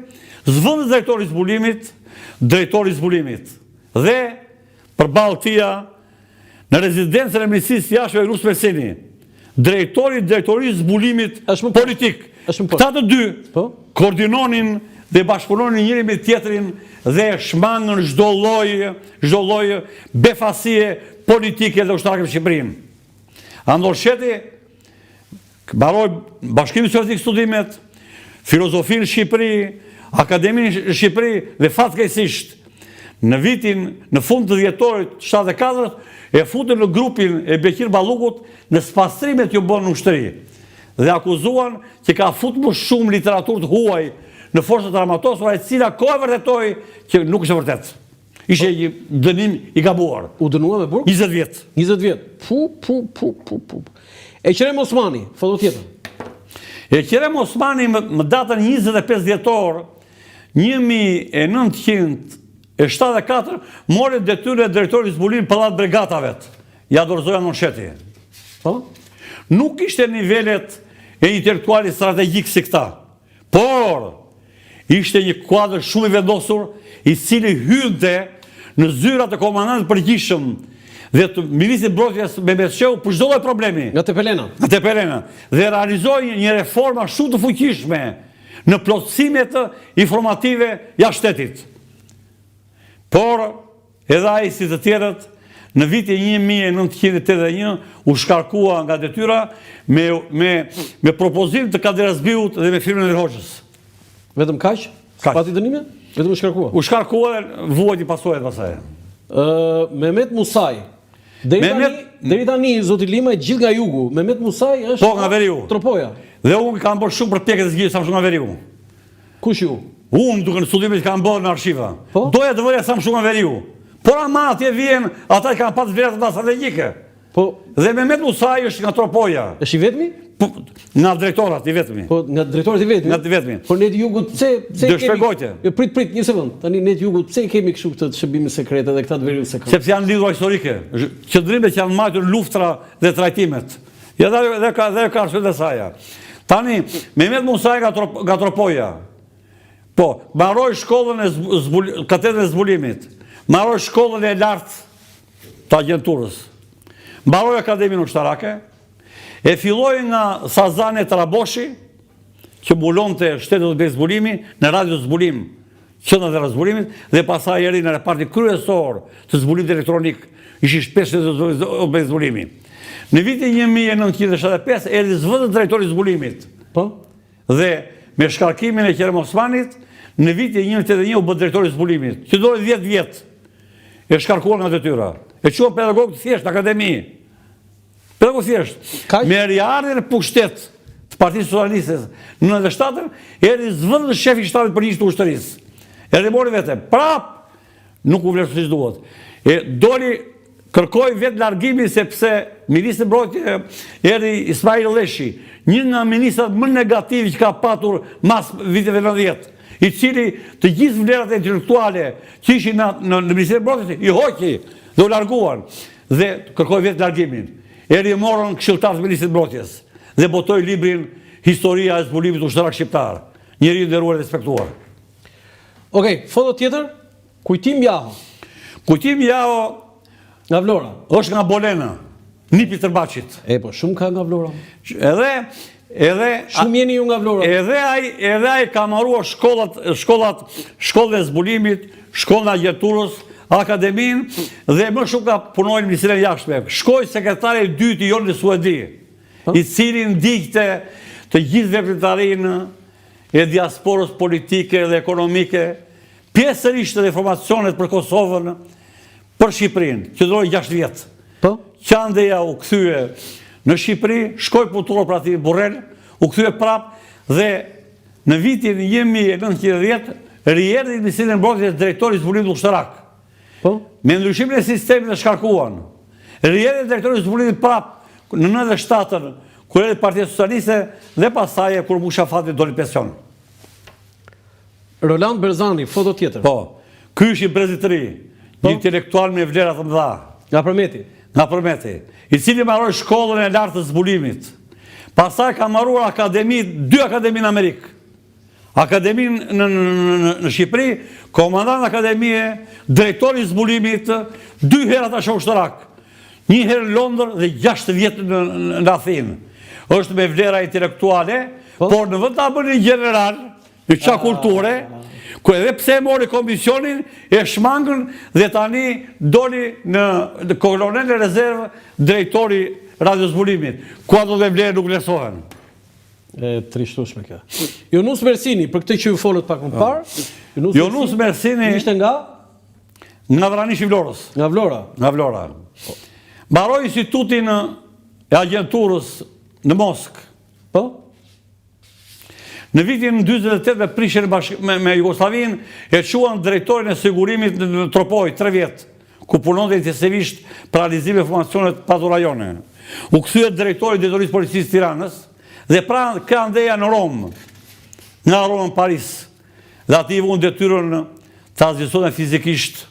zëvendës drejtori i zbulimit, drejtori i zbulimit. Dhe përballë tija në rezidencën e Ministrisë së Jashtme Rus Mesini, drejtori i drejtorisë zbulimit politik. Këta të dy po? koordinonin dhe bashkëpunonin njëri me tjetrin dhe shmangën çdo lloj, çdo lloj befasie politike dhe ushtarake në Shqipërinë. Andon Sheti Mbaroi Bashkimin Sovjetik studimet, filozofinë në Shqipëri, akademinë në Shqipëri dhe fatkeqësisht në vitin në fund të dhjetorit 74 e futën në grupin e Beqir Ballukut në spastrimet që u bënë në ushtri dhe akuzuan që ka fut më shumë literaturë të huaj në forcat e armatosura e cila koha e vërtetoi që nuk është e vërtetë. Ishte një dënim i gabuar. U dënua me burg? 20 vjet. 20 vjet. Pu pu pu pu pu. Eqrem Osmani, foto tjetër. Eqrem Osmani më, më datën 25 dhjetor 1974 mori detyrën e drejtorit zbulimit Pallat Brigatave. Ia dorëzoi Andon Sheti. Po? Nuk ishte nivelet e intelektualit strategjik si këta. Por, ishte një kuadër shumë i vendosur, i cili hynte në zyrat e komandantit të përgjithshëm dhe të ministrit të mbrojtjes Mehmet Shehu për çdo lloj problemi. Nga Tepelena. Nga Tepelena. Dhe realizoi një reforma shumë të fuqishme në plotësimet informative jashtë shtetit. Por, Edhe ai si të tjerët, në vitin 1981 u shkarkua nga detyra me me me propozim të Kadri Hazbiut dhe me firmën e Enver Hoxhës. Vetëm kaq? Kaq. Pati dënime? Vetëm u shkarkua. U shkarkua dhe vuajti pasojat pastaj. Ë Mehmet Musaj. Deri tani, deri tani zoti Limaj gjithë nga jugu. Mehmet Musaj është Po nga veriu. Tropoja. Dhe unë kam bërë shumë përpjekje të zgjidh sa më shumë nga veriu. Kush ju? Unë duke në studimet që kam bërë në arshiva. Po? Doja të vëja sa më shumë nga veriu. Por ama atje vjen ata që kanë pas vlerat më strategjike. Po. Dhe Mehmet Musaj është nga Tropoja. Është i vetmi? Po, nga drejtorat i vetmi. Po, nga drejtorat i vetmi? Nga i vetmi. Po ne të jugut pse pse kemi? shpjegojte. Jo, prit, prit, një sekond. Tani ne të jugut pse kemi kështu këtë shërbimin sekret edhe këta të veriut s'e kanë? Sepse janë lidhura historike. Qëndrimet që janë mbajtur luftra dhe trajtimet. Ja dhe dhe ka dhe ka arsyet e saja. Tani Mehmet Musaj nga Trop, nga Tropoja. Po, mbaroi shkollën e zbul, katedrën e zbulimit. Mbaroi shkollën e lartë të agjenturës. Mbaroi Akademinë Ushtarake, e filloi nga Sazane Traboshi, që mbulonte shtetet objekt zbulimi, në radio zbulim, qendrat e zbulimit, dhe pastaj erdhi në repartin kryesor të zbulimit elektronik, ishin shpesh shtetet objekt zbulimi. Në vitin 1975 erdhi zëvendës drejtori i zbulimit. Po? Dhe me shkarkimin e Qerem Osmanit, në vitin 1981 u bë drejtori i zbulimit, që doli 10 vjet. E shkarkuar nga detyra. E çuan pedagog të thjeshtë në akademi. Pedagog të thjeshtë. Kaq? Me riardhjen në pushtet të Partisë Socialiste në 97-ën, erdhi zëvendës shefi i shtabit përgjithshëm të ushtrisë. Erdhi mori vete. Prap nuk u vlerësua siç duhet. E doli kërkoi vetë largimin sepse ministri i mbrojtjes erdhi Ismail Lleshi, një nga ministrat më negativë që ka patur mas viteve 90, i cili të gjithë vlerat intelektuale që ishin në në, në Ministrinë e Mbrojtjes i hoqi dhe u larguan dhe kërkoi vetë largimin. Erdhi e morën këshilltar të Ministrit të Mbrojtjes dhe botoi librin Historia e zbulimit ushtarak shqiptar. Njeri i nderuar e respektuar. Okej, foto tjetër? Kujtim Jaho. Kujtim Jaho nga Vlora. Është nga Bolena, nipi i Tërbaçit. E po, shumë ka nga Vlora. Edhe edhe shumë jeni ju nga Vlora. Edhe ai edhe ai ka mbaruar shkollat, shkollat, shkollën e zbulimit, shkollën e agjenturës, akademinë dhe më shumë ka punuar në Ministrinë e Jashtme. Shkoi sekretari i dytë i jonë në Suedi, po. i cili ndiqte të gjithë veprimtarinë e diasporës politike dhe ekonomike, pjesërisht edhe informacionet për Kosovën, për Shqipërinë, që duroi 6 vjet. Po? Që andeja u kthye në Shqipëri, shkoi punëtor për aty Burrel, u kthye prap dhe në vitin 1910 rierdhi në Ministrinë e Mbrojtjes drejtori i zbulimit ushtarak. Po? Me ndryshimin e sistemit e shkarkuan. Rierdhi drejtori i zbulimit prap në 97-ën, kur erdhi Partia Socialiste dhe pastaj kur mbushi afatin doli pension. Roland Berzani, foto tjetër. Po. Ky është i brezit të ri, një po? intelektual me vlera të mëdha. Nga Përmeti. Nga Përmeti, i cili mbaroi shkollën e lartë të zbulimit. Pastaj ka mbaruar akademi, dy akademi në Amerikë. Akademinë në, në, në, në Shqipëri, komandant akademie, drejtor i zbulimit, dy herë atashe ushtarak, një herë në Londër dhe 6 vjet në, në, në Athinë. Është me vlera intelektuale, po? por në vend ta bënin gjeneral, në ça ah. kulture, ku edhe pse e mori komisionin, e shmangën dhe tani doli në, në kolonel në rezervë drejtori radiozbulimit, ku ato dhe vlerë nuk vlerësohen. E trishtueshme kjo. Jonus Mersini, për këtë që ju folët pak më po. parë, Jonus, Jonus Mersini ishte nga nga Vranish i Vlorës. Nga Vlora. Nga Vlora. Po. Mbaroi institutin e agjenturës në Moskë. Po? Në vitin 48 me prishjen me, me Jugosllavinë e çuan drejtorin e sigurimit në, në Tropojë, 3 vjet. ku punonte intensivisht për realizimin e informacioneve të paturajone. U kthye drejtor i drejtorisë policisë Tiranës dhe pra ka andeja në Romë, nga Roma në Paris, dhe aty i vunë detyrën të asgjësonte fizikisht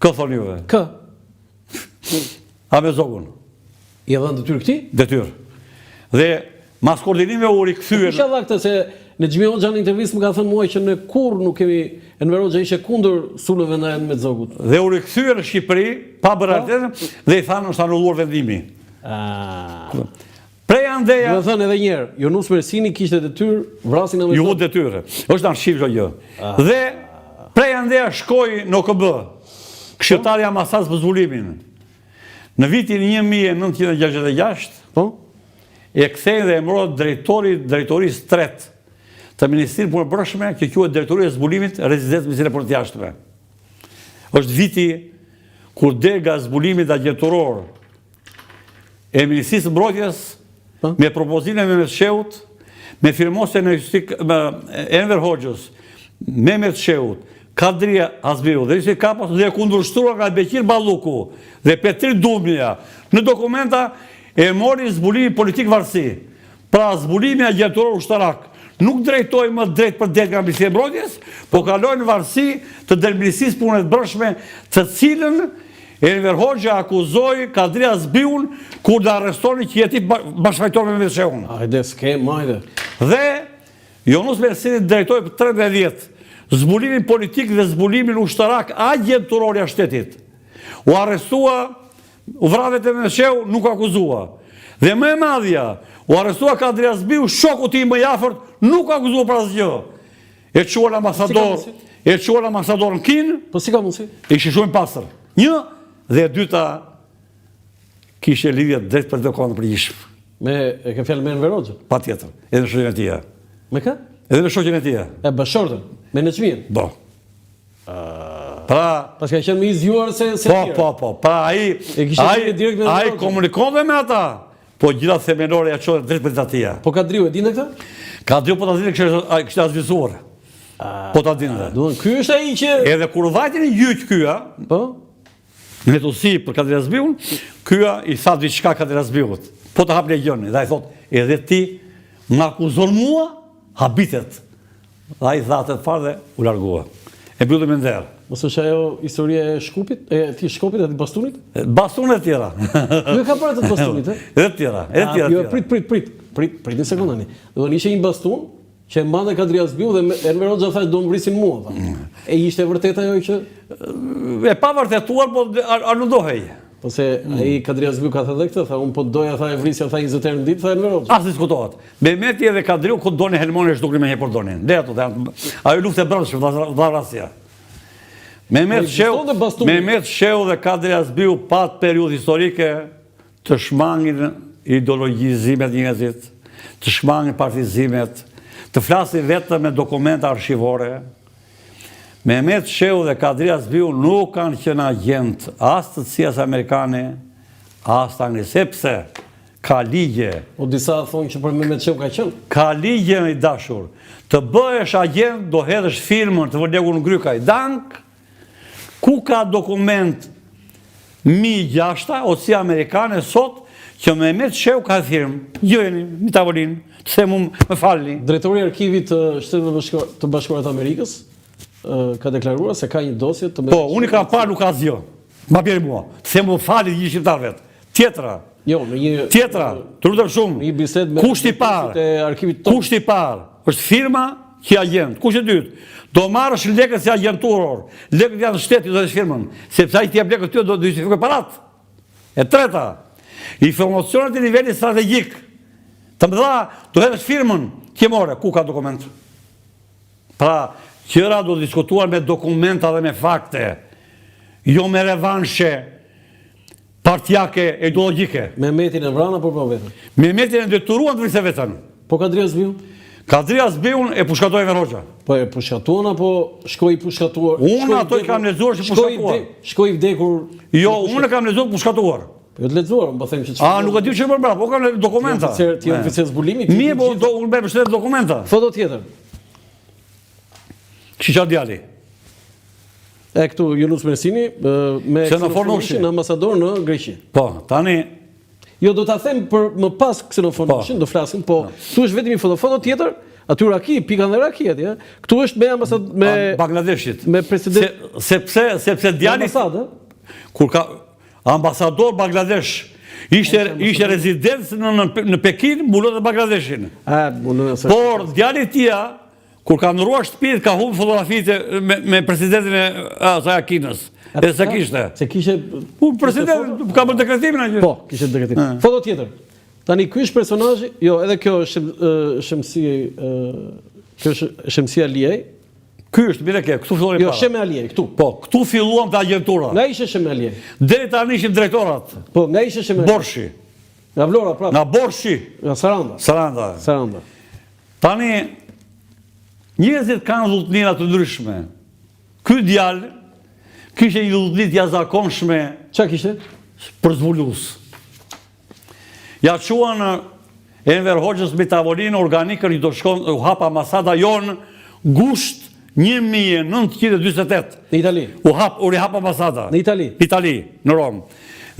kë thoni juve? Kë? Ahmet Zogun. I dhanë detyrë këtij? Detyrë. Dhe mas koordinimeve u rikthye. Kush ia dha këtë se Nexhmi Hoxha në intervistë më ka thënë mua që ne kurrë nuk kemi Enver Hoxha ishte kundër sulmeve ndaj Ahmet Zogut. Dhe u rikthye në Shqipëri pa bërë po. realitet dhe i thanë është anulluar vendimi. Ah. Prej andeja. Do të thënë edhe një herë, Jonus Mersini kishte detyrë vrasjen e Ahmet Zogut. Ju detyrë. Është në arkiv çdo gjë. Ah. Dhe prej andeja shkoi në OKB. Këshilltari i ambasadës për zbulimin. Në vitin 1966, po, e kthejnë dhe emërohet drejtori i drejtorisë tretë. Të Ministrisë Punëve të Brendshme që quhet Drejtoria e Zbulimit, rezidencë Ministria e Punëve të Jashtme. Është viti kur dega e zbulimit agjenturor e Ministrisë së Mbrojtjes po. me propozimin e Mehmet Shehut, me firmosjen e me Enver Hoxhës, Mehmet Shehut, Kadri Hazbiu dhe Jusuf Kapos dhe e kundërshtuar nga Beqir Balluku dhe Petrit Dumja në dokumenta e mori zbulimin politik varësi. Pra zbulimi agjenturor ushtarak nuk drejtohej më drejtpërdrejt nga Ministria e Mbrojtjes, po kaloi në varësi të Ministrisë së Punëve të Brendshme, të cilën Enver Hoxha akuzoi Kadri Hazbiun kur do arrestonin që je ti bashkëfajtor me Mehmet Shehun. Hajde, s'ke, hajde. Dhe Jonuz Mersini drejtoi për 13 vjet zbulimin politik dhe zbulimin ushtarak agjenturor jashtë shtetit. U arrestua U vra vetë Mehmet Shehu, nuk u akuzua. Dhe më e madhja, u arrestua Kadri Hazbiu, shoku i tij më i afërt, nuk u akuzua për asgjë. E çuan ambasador, e çuan ambasador në Kinë. Po si ka mundësi? Ishte shumë i pastër. Një dhe e dyta kishte lidhje drejtpërdrejt me Komandën e Përgjithshme. Me e ke fjalën me Enver Hoxhën? Patjetër, edhe me shoqen e tij. Me kë? Edhe me shoqen e tij. E bashkëshorten, me Nexhmien. Po. Pra, Paska qenë më i zgjuar se se Po, po, po. Pra ai ai direkt me ai komunikonte me ata. Po gjëra themelore ia çonte drejtpërdrejt atij. Po Kadriu e dinte këtë? Kadriu po ta dinte kishte kishte asgjësuar. Po ta dinte. Do ky është ai që Edhe kur vajti në gjyq ky, a? Po. Në hetuesi për Kadri Hazbiun, ky i tha diçka Kadri Hazbiut. Po të hap legjionin, dhe ai thotë, edhe ti më akuzon mua? Habitet. Dhe ai tha atë farë dhe u largua. E mbylli me nder. Mos është ajo historia e Shkupit, e atij Shkopit, e bastunit? Bastunit e tjera. Ku e ka parë atë bastunit, e? Edhe tjera, edhe tjera. Jo, prit, prit, prit, prit, prit një sekundë tani. Do të ishte një bastun që e mbante Kadri Hazbiu dhe Enver Hoxha tha do më vrisin mua, tha. Mm. E ishte e vërtetë ajo që e pavërtetuar, po aludohej. Po se ai Kadri Hazbiu ka thënë edhe këtë, tha unë po doja tha e vrisja tha 20 herë në ditë, tha Enver Hoxha. As diskutohet. Mehmeti edhe Kadriu ku donin helmonin e zhduknin me një por donin. Dhe ato janë ajo luftë e brendshme vëllavrasja. Mehmet po, Shehu, Mehmet Shehu dhe Kadri Hazbiu pat periudhë historike të shmangin ideologjizimet njerëzit, të shmangin partizimet, të flasin vetëm me dokumenta arshivore. Mehmet Shehu dhe Kadri Hazbiu nuk kanë qenë agjentë as të CIA-s amerikane, as të Anglisë, sepse ka ligje. Po disa thonë që për Mehmet Shehu ka qenë. Ka ligje i dashur. Të bëhesh agjent do hedhësh firmën të vërë lekun në grykë ai dank. Ku ka dokument Mi gjashta, o CIA amerikane sot që Mehmet Shehu ka firmë. Gjejeni në tavolinë, të them unë, më falni. Drejtori i Arkivit të Shteteve të Bashkuara të Amerikës ka deklaruar se ka një dosje të Mehmet Po, unë i kam parë nuk ka asgjë. Ma bjeri mua. Të them më falni gjithë shqiptarëve. Tjetra. Jo, në një Tjetra, të lutem shumë. Në një bisedë me Kushti i parë. E arkivit tonë. Kushti i parë është firma që je agjent. Kushti i dytë, do marrësh lekët si agjenturor. Lekët janë të shtetit, do të firmën, sepse ai të jep lekët ty do të justifikojë parat. E treta, informacionet e nivelit strategjik. Të mëdha, do hedhësh firmën që more, ku ka dokument? Pra, gjëra do diskutuar me dokumenta dhe me fakte, jo me revanshe partiake e ideologjike. Mehmetin e vranë apo vrau veten? Mehmetin e detyruan të vriste veten. Po Kadri Hazbiun? Kadri Hazbiun e pushkatoi Enver Hoxha. Po e pushkatuan apo shkoi i pushkatuar? Unë ato i kam lexuar që pushkatuar. Shkoi i vdekur. Jo, unë e kam lexuar pushkatuar. Po jo të lexuar, unë po them që çfarë. A nuk e di çfarë bën prapë, po kam dokumenta. Ti je oficer zbulimi. Mirë, po do unë bëj mbështetje dokumenta. Foto tjetër. Çiça djali. E këtu Jonuz Mersini me Ksenofon Nushin ambasador në Greqi. Po, tani Jo, do ta them për më pas Ksenofon po. Nushin, do flasim, po këtu është vetëm një foto, foto tjetër, aty raki, pika dhe raki atje. Këtu është me ambasad me Bangladeshit. Me president se, sepse sepse djali ambasadë, kur ka ambasador Bangladesh ishte ishte rezidencë në në, në Pekin, mbulonte Bangladeshin. A, mbulonte. Por djali i tij Kur ka ndërruar shtëpitë, ka humbur fotografitë me, me presidentin e asaj Kinës. E s'e kishte. Se kishte... Po, president, ka bërë dekretimin ajo. Po, kishte dekretim. Foto tjetër. Tani, ky është personazhi, jo, edhe kjo është Shemsi, kjo është Shemsi Aliaj. Ky është, mire ke, këtu filloi jo, para. Jo, Sheme Aliaj, këtu. Po, këtu filluam të agjentura. Nga ishte Sheme Aliaj? Deri tani ishim drejtorat. Po, nga ishte Sheme Aliaj? Borshi. Nga Vlora, prapë. Nga Borshi. Nga Saranda. Saranda. Saranda. Tani. Njerëzit kanë dhutnira të ndryshme. Ky djalë kishte një dhutni të jashtëzakonshme. Ça kishte? Për zbulues. Ja çuan Enver Hoxhës mbi tavolinë organikën që do shkon u hap ambasada jonë gusht 1948. Në Itali. U hap, u rihap ambasada. Në Itali. Në Itali, në Romë.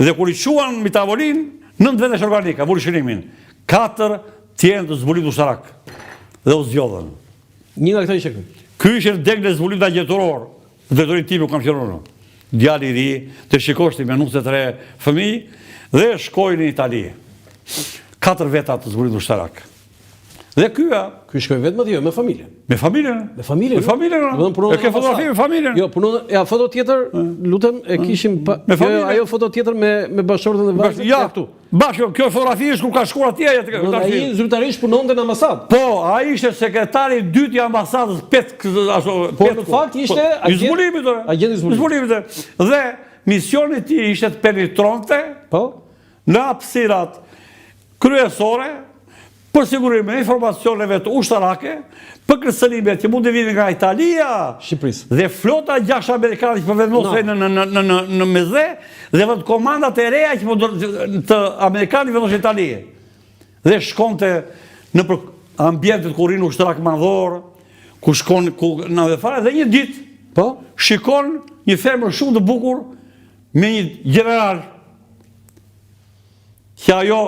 Dhe kur i çuan mbi tavolinë, nëntë veta organika, vuri shënimin. Katër të jenë të zbulimit ushtarak. Dhe u zgjodhën. Një nga këta ishte ky. Ky ishte në degën e zbulimit agjenturor. Në drejtorinë time ku kam qenë unë. Djalë i ri, të shikosh ti me nuse të re fëmijë dhe shkoi në Itali. Katër veta të zbulimit ushtarak. Dhe ky a Ky shkoi vetëm atje, jo me familjen. Me familjen. Me familjen. Me familjen. Do të punon. E ke fotografi me familjen. Jo, punon, ja foto tjetër, lutem, e kishim pa. Me familjen. Jo, ajo foto tjetër me me bashkëshorten dhe vajzën. Ja, këtu. Bashkë, kjo fotografi është kur ka shkuar atje, ja të Ai zyrtarisht punonte në ambasadë. Po, ai ishte sekretari i dytë i ambasadës pet ashtu. Po në fakt ishte po, i zbulimit, agjent i zbulimit. Dhe misioni i tij ishte të penetronte. Po. Në hapësirat kryesore për sigurimin e informacioneve të ushtarake, për kërcënimet që mund të vinin nga Italia, Shqipërisë. Dhe flota 6 amerikane që po vendosej në në në në në në Mesdhe dhe vendkomandat e reja që po të amerikanët vendosën në Itali. Dhe shkonte nëpër ambientet ku rrinë ushtarak madhor, ku shkon ku në dhe fare dhe një ditë po shikon një femër shumë të bukur me një gjeneral Që ajo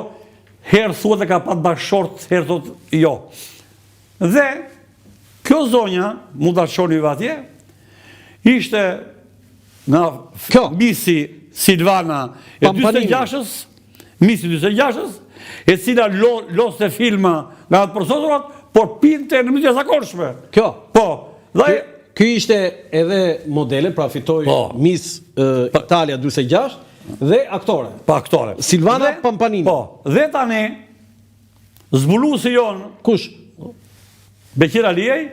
herë thuhet e ka pat bashkëshort, herë thot jo. Dhe kjo zonja, mund ta shoni ju atje, ishte nga kjo misi Silvana e 46-ës, misi 46-ës, e cila lo, loste filma nga të përsosurat, por pinte në mënyrë të jashtëzakonshme. Kjo? Po. Dhe Ky ishte edhe modele, pra fitoi po. Miss uh, Italia 46, Dhe aktore. Po aktore. Silvana dhe, Pampanini. Po, dhe tani zbuluesi jonë, kush? Beqir Aliaj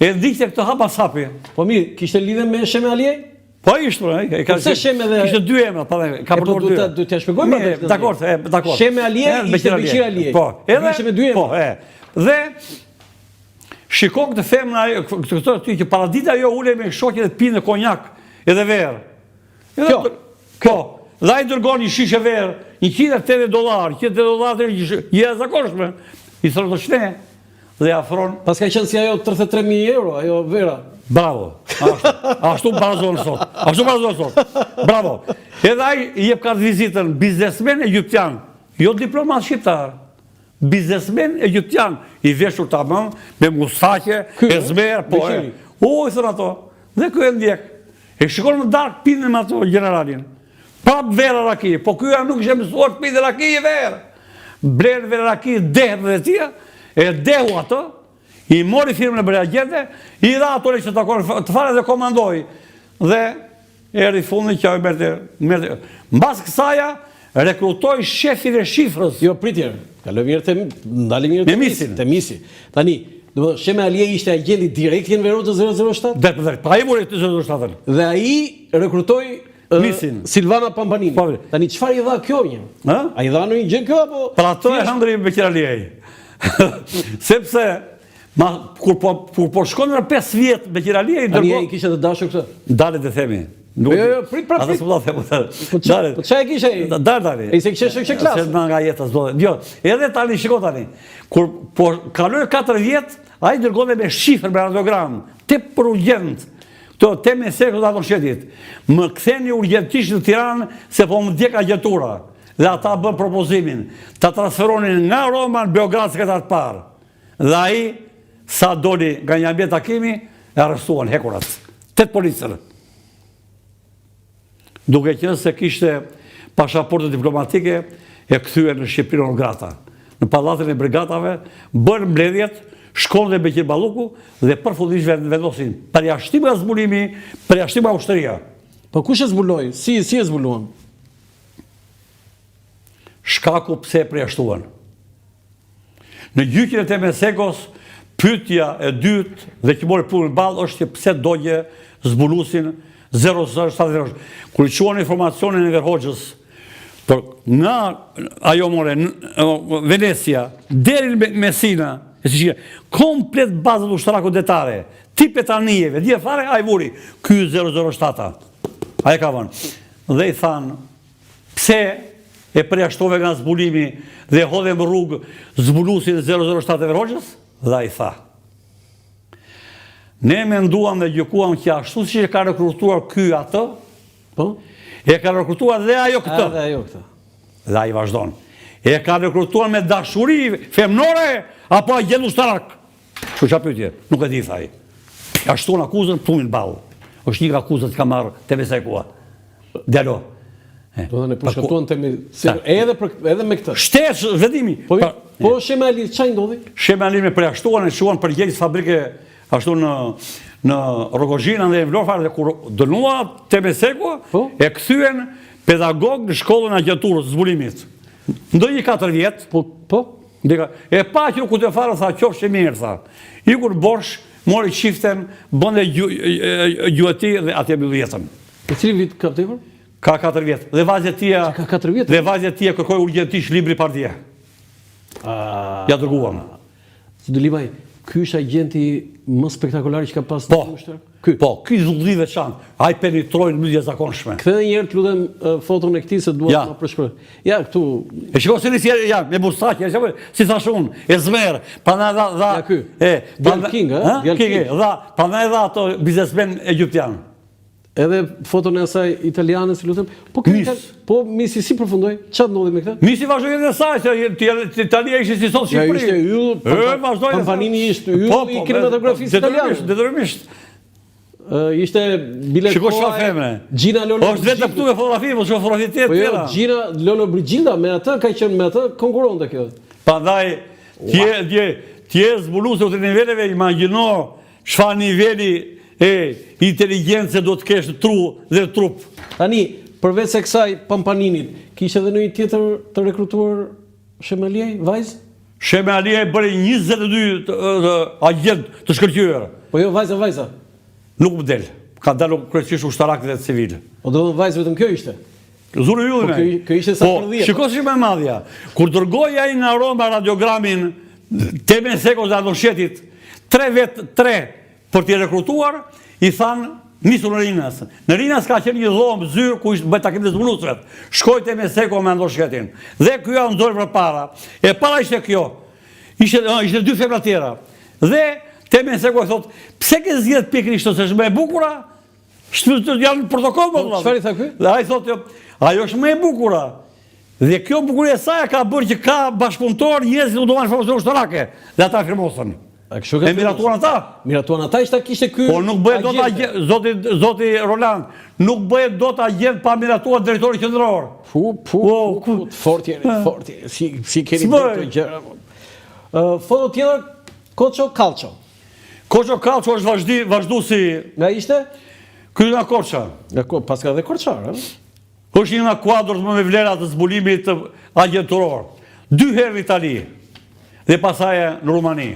e ndiqte këtë hap pas hapi. Po mirë, kishte lidhje me Sheme Aliaj? Po ishte, po, e ka. Po pse Sheme dhe kishte dy emra, pa dhe ka po përdorur dy. Do t'ia shpjegoj më atë. Dakor, e, dakor. Sheme Aliaj ishte Beqir Aliaj. Po, edhe ishte me dy emra. Po, e. Dhe shikon këtë femrën ajo, këtë këtë që paradite ajo ulej me shoqet e pinë konjak edhe verë. Kjo, kjo. Dhe ai dërgon një shishe verë, 180 dollar, 180 dollar është një e jashtëzakonshme. I thonë të shne dhe afron. Paska qenë si ajo 33000 euro, ajo vera. Bravo. Ashtu, ashtu barazon sot. Ashtu barazon sot. Bravo. Edhe ai i jep kartë vizitën biznesmen egjiptian, jo diplomat shqiptar. Biznesmen egjiptian i veshur tamam me mustaqe, ezmer, po. O, i thonë ato. Dhe ky e ndjek. E shikon në darkë pinte me ato gjeneralin. Prap verë raki, po ky nuk ishte mësuar të pinte raki e verë. Blen verë raki, dehet dhe tija, e dehu ato, i mori firmën e bëri agjente, i dha ato lekë që takon të fare dhe komandoi. Dhe erdhi fundi që ajo merrte, merrte. Mbas kësaja, rekrutoi shefin e shifrës. Jo, prit, kaloj mirë te, ndali mirë te misin. Te misi. Tani, do të Sheme Aliaj ishte agjenti direkt i Enver Hoxhës 007? Drejt për drejt. Pa i vuri të 007-ën. Dhe ai rekrutoi Misin. Silvana Pampanini. Po, Tani çfarë i dha kjo një? Ë? A i dha ndonjë gjë kjo apo? Për ato e hëngri Beqir Aliaj. Sepse ma kur po kur po shkon në 5 vjet Beqir Aliaj dërgon. Tani ai kishte të dashur këtë. Dale të themi. Nuk jo, jo, prit pra prit. Atë s'po them. Po çfarë? Po çfarë kishte ai? Dale tani. Ai s'e kishte shoqe klase. Se nga jeta s'do. Jo, edhe tani shiko tani. Kur po kaloi 4 vjet, ai dërgonte me shifër me radiogram, tepër urgjent. Të Teme Sekos dhe Anton Shetit. Më ktheni urgjentisht në Tiranë se po më djeg agjentura. Dhe ata bën propozimin ta transferonin nga Roma në Beograd sekretar të parë. Dhe ai sa doli nga një ambient takimi, e arrestuan hekurat. Tetë policër. Duke qenë se kishte pashaportë diplomatike, e kthyen në Shqipëri non grata. Në pallatin e brigatave, bërë mbledhjet, shkon dhe Beqir Balluku dhe përfundimisht vendosin përjashtim nga zbulimi, përjashtim nga ushtria. Po kush e zbuloi? Si si e zbuluan? Shkaku pse e përjashtuan. Në gjyqin e Teme Sekos, pyetja e dytë dhe që mori plumbin në ballë është që pse dogje zbulusin 007. Kur i çuan informacionin e Enver Hoxhës, por nga ajo more Venecia deri në Messina. E si shqipëria, komplet bazat ushtarako detare, tipet anijeve, dje fare, ai vuri, ky 007-a, ai e ka vënë. Dhe i thanë, pse e përjashtove nga zbulimi dhe e hodhe në rrugë zbulusin 007 Enver Hoxhës? Dhe ai tha, ne menduam dhe gjykuam që ashtu siç e ka rekrutuar ky atë, po? e ka rekrutuar dhe ajo këtë. Edhe ajo këtë. Dhe ai vazhdon. E ka rekrutuar me dashuri femnore apo agjent ushtarak? Kështu ça pyetje, nuk e di tha ai. Ja shtuan akuzën plumbin në ballë. Është një nga akuzat që ka marrë Teme Sejkua. Djalo. Do të pushkatuan Teme edhe për edhe me këtë. Shtesh vendimi. Po, po Sheme Ali ça i ndodhi? Sheme Ali e përjashtuan e çuan përgjegjës fabrike ashtu në në Rrogozhinë dhe në Vlorë fare dhe kur dënua Teme Sejkua, po? e kthyen pedagog në shkollën e agjenturës zbulimit. Ndonjë 4 vjet. Po, po. Ndika, e pa që nuk u të fare, tha, qofshi mirë, tha. Iku në Borsh, mori çiften, bënte gjueti dhe atje mbylli jetën. Në cilin vit ka vdekur? Ka 4 vjet. Dhe vajza e tij, ka 4 vjet. Dhe vajza e tij kërkoi urgjentisht libri pardje. Ah. Ja dërguam. Zoti Limaj, ky është agjenti më spektakolar që ka pas po, në ushtar? Ky. Po, ky zotëri i veçantë. Ai penetroi në mënyrë jashtëzakonshme. Kthe edhe një herë të lutem foton e këtij se dua ja. të ma përshkruaj. Ja, këtu. E shiko si nisi ja, me mustaqe, e shiko si thash unë, e zmer, prandaj dha dha. Ja ky. E, Djal King, ë? Djal King, dha, prandaj dha ato biznesmen egjiptian. Edhe foton e asaj italiane, si lutem. Po ky Mis. Po misi si përfundoi? Çfarë ndodhi me këtë? Misi vazhdoi jetën e saj, se Italia ishte si sot Ja Shqipëri. ishte yll, E, vazhdoi. Pampanini ishte yll Po, i po, kinematografisë italiane. Detyrimisht, detyrimisht. Ë, ishte bile Shiko çfarë femre. Gina Lolo. Po është vetëm këtu me fotografi, po shiko fotografi të Po jo, tjera. Gina Lollobrigida me atë ka qenë me atë konkurronte kjo. Prandaj ti je ti je ti je zbulues të niveleve, imagjino çfarë niveli e inteligjence do të kesh në tru dhe në trup. Tani, përveç se kësaj Pampaninit, kishte edhe ndonjë tjetër të rekrutuar Sheme Aliaj, vajzë? Sheme Aliaj bëri 22 agjent të shkëlqyer. Po jo, vajza, vajza. Nuk më del. Ka dalë kryesisht ushtarak dhe civil. Po do të vajzë vetëm kjo ishte. Zuri yllin. Po kjo, kjo ishte sa po, për 10. Shiko si më e madhja. Kur dërgoi ai nga Roma radiogramin Teme Sejkos dhe Andon Shetit, tre vet tre për t'i rekrutuar, i thanë nisu në Rinas. Në Rinas ka qenë një dhomë zyrë ku ishte bëj takim të zbuluesve. Shkoi Teme Sejko me Andon Shetin. Dhe ky ja nxori përpara. E para ishte kjo. Ishte ishte dy femra tjera. Dhe Teme Sejko i thotë, "Pse ke zgjedh pikërisht se është më e bukura?" Shtë janë në protokoll më po, Çfarë i tha ky? Dhe ai thotë, jo, ajo është më e bukura. Dhe kjo bukuria e saj ka bërë që ka bashkëpunëtor njerëz që do marrin informacione ushtarake dhe ata firmosën. A kështu ka E miratuan ata? Miratuan ata ishte kishte ky. Po nuk bëhet dot agjent, zoti zoti Roland, nuk bëhet dot agjent pa miratuar drejtori qendror. Pu pu po, pu, pu, fort jeni, fort jeni. Si si keni bërë këto gjëra. Ë foto tjetër Koço Kallço. Koço Kallço është vazhdi, vazhduesi Nga ishte? Ky nga Korça. Nga ko, paska dhe korçar, ë? Është një nga kuadrot më me vlera të zbulimit të agjenturor. Dy herë në Itali dhe pastaj në Rumani.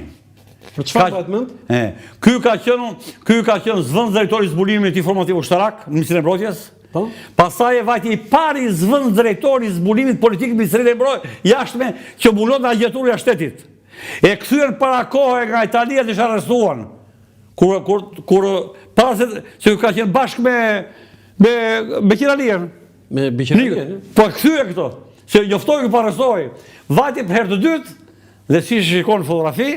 Për çfarë mbahet mend? E, ky ka qenë, ky ka qenë zëvendës drejtori i zbulimit informativ ushtarak në Ministrinë e Mbrojtjes. Po. Pastaj e vajti i pari zëvendës drejtori i zbulimit politik në Ministrinë e Mbrojtjes jashtme që mbulon agjenturën e shtetit. E kthyen para kohe nga Italia dhe arrestuan. Kur kur kur para se se ka qenë bashkë me me Beqir Alijen. Me Beqir Alijen. Po e kthye këto. Se njoftoi që po arrestoi. Vajti për herë të dytë dhe si shikon në fotografi,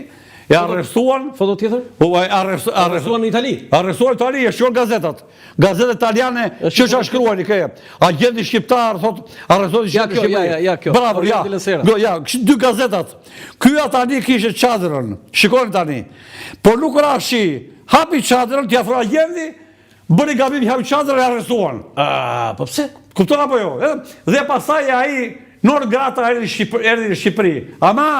e arrestuan. Foto tjetër? Po e arrestuan arrestuan në Itali. Arrestuan në Itali, e shikon gazetat. Gazetat italiane që ç'a shkruajnë ke. Agjenti shqiptar thot arrestoi ja, kjo, ja, ja, ja, kjo. Bravo, ja. Do ja, dy gazetat. Ky tani kishte çadrën. Shikoni tani. Po nuk ra shi. Hapi çadrën, t'i afro agjenti, bëri gabim hapi çadrën e arrestuan. Ah, po pse? Kupton apo jo? Dhe pastaj ai non grata erdhi në Shqipëri, erdhi në Shqipëri. Ama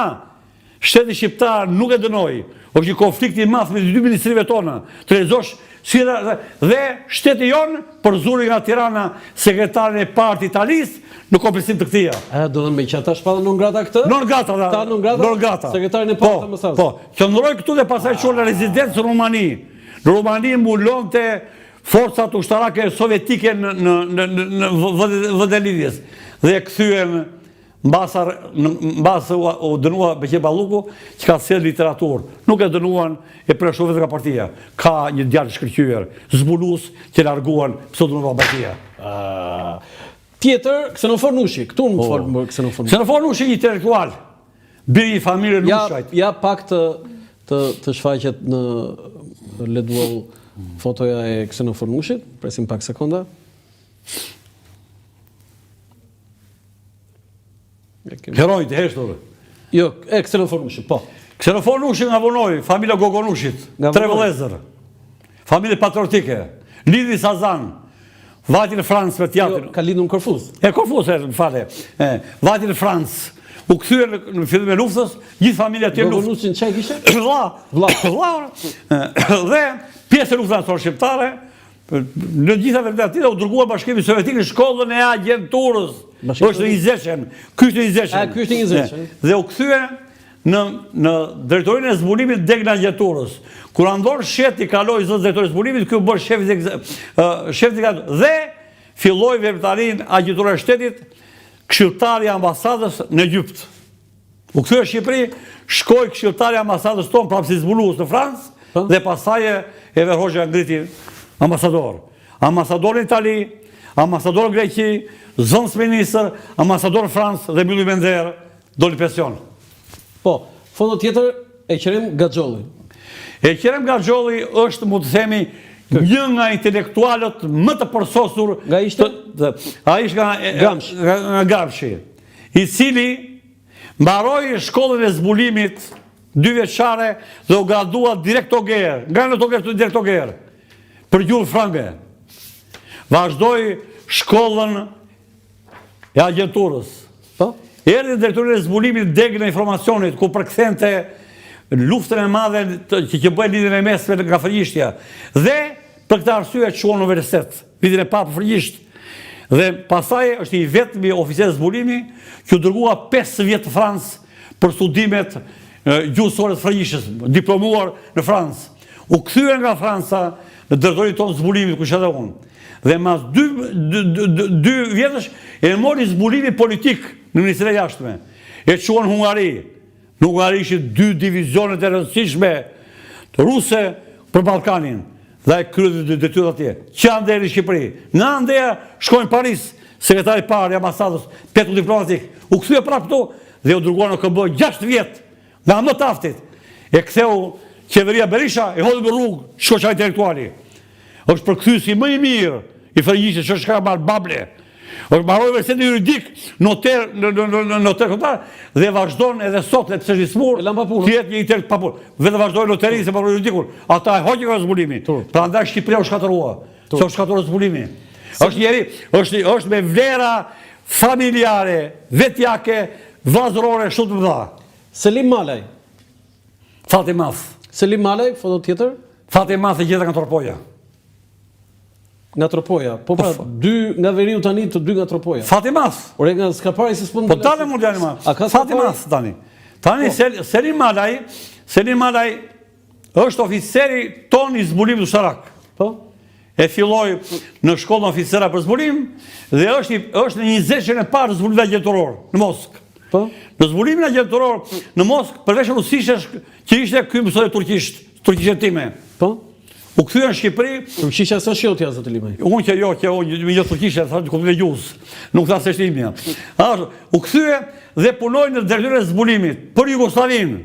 Shteti shqiptar nuk e dënoi. Është një konflikt i madh mes dy ministrive tona. Të lexosh si dhe, dhe shteti jonë përzuri nga Tirana sekretarin e parë të Italisë në kompensim të këtij. A do të me që ata shpallën non grata këtë? Non grata, da. Ta non grata? Non grata. Sekretarin e parë po, të ambasadës. Po, qëndroi këtu dhe pastaj çuan në rezidencë në Rumani. Në Rumani mbulonte forcat ushtarake sovjetike në në në në në vendet e lidhjes dhe e kthyen. Mbas mbas u, u dënua Beqir Balluku, që ka sjellë literaturë. Nuk e dënuan e përjashtuan vetëm nga partia. Ka një djalë të shkëlqyer, zbulues që larguan pse u dënua partia. Uh, tjetër, Ksenofon Nushi, këtu më po. fol për Ksenofon Nushi. Ksenofon Nushi një intelektual. Biri i familjes Nushajt. Ja, ja pak të të të shfaqet në LED wall fotoja e Ksenofon Nushit, presim pak sekonda. Heronj të heshtur. Jo, e Ksenofon Nushi, po. Ksenofon Nushi nga Vonoi, familja Gogonushit, tre vëllezër. Familje patriotike. Lindi Sazan, vajti në Francë me t'jatin. Jo, ka lindur në Korfuz. E Korfuz, e, më fal. E, vajti në Francë. U kthye në, në fillim e luftës, gjithë familja atje në luftë. Gogonushin çka kishte? Vlla. Vlla. Vlla. Dhe pjesë e luftës shqiptare, Në gjitha vendet tjera u dërgua Bashkimi Sovjetik në shkollën e agjenturës. Është në njëzetshen. Ky është në njëzetshen. A ky është në njëzetshen. Dhe u kthye në në drejtorinë e zbulimit degën e agjenturës. Kur Andon Sheti kaloi zë drejtorin e zbulimit, ky u bë shefi shefi dhe filloi veprimtarinë agjentura e shtetit, këshilltari i ambasadës në Egjypt. U kthye në Shqipëri, shkoi këshilltari i ambasadës tonë prapë si zbulues në Francë po. dhe pastaj Enver Hoxha ngriti ambasador. Ambasador në Itali, ambasador në Greqi, zëvendësministër, ambasador në Francë dhe mbylli me nder, doli pension. Po, foto tjetër Eqrem Gaxholli. Eqrem Gaxholli është, mund të themi, një nga intelektualët më të përsosur. Nga ishte? Ai ishte nga Gramshi. Nga Gramshi. I cili mbaroi shkollën e zbulimit dyvjeçare dhe u gradua direktoger, nga notoger te direktoger, për gjuhën frënge. Vazhdoi shkollën e agjenturës. Po? Erdhi në drejtorinë e zbulimit degën e informacionit, ku përkthente luftën e madhe të, që, që bëhej Lindjen e Mesme nga frëngjishtja. Dhe për këtë arsye e çuan në universitet. Vitin e parë për frëngjisht. Dhe pastaj është i vetmi oficer zbulimi që u dërgua 5 vjet në Francë për studimet gjuhësore të frëngjishtes, diplomuar në Francë. U kthye nga Franca në drejtorinë tonë zbulimit, ku isha edhe unë. Dhe mas dy, dy, dy, dy vjetësh e mori zbulimi politik në Ministrinë e Jashtme. E çuan në Hungari. Në Hungari ishin dy divizionet e rëndësishme ruse për Ballkanin dhe ai krye detyrat atje. Që andej në Shqipëri. Nga andej shkoi në Paris, sekretari i parë i ambasadës, petku diplomatik. U kthye prapë këtu dhe u dërgua në OKB 6 vjet nga më të aftit. E ktheu qeveria Berisha, e hodhi në rrugë, shko qaj intelektuali. Është përkthyesi më i mirë i frëngjishtes, që është ka marrë bable. Është mbaroi universitetin juridik, noter në në në në noter kombëtar dhe vazhdon edhe sot edhe pse është i smur. Të jetë një intelekt pa punë. Vetëm vazhdoi noterinë se mbaroi juridikun. Ata e hoqën nga zbulimi. Prandaj Shqipëria u shkatërrua. Se u shkatërrua zbulimi. Është njeri, është është me vlera familjare, vetjake, vëllazërore shumë të mëdha. Selim Malaj. Fati madh. Selim Malaj, foto tjetër? Fati madh e gjitha nga Tropoja. Nga Tropoja. Po pra, po, dy nga veriu tani, të dy nga Tropoja. Fati madh. Ore nga Skrapari se s'po. Po tani mund tani ma. Fati madh tani. Tani po. Selim Malaj, Selim Malaj është oficeri tonë i zbulimit ushtarak. Po. E filloi në shkollën oficera për zbulim dhe është është në njëzetshen e parë zbulimit agjenturor në Moskë. Po. Në zbulimin agjenturor në Moskë, përveç rusisht që ishte ky mësoi turqisht, turqishten time. Po. U kthye në Shqipëri. Turqishtja s'është jotja zoti Limaj. Unë që jo, që unë jo turqisht, thashë kuptimin e gjuhës. Nuk tha se është imja. Ashtu, u kthye dhe punoi në drejtorinë e zbulimit për Jugosllavinë.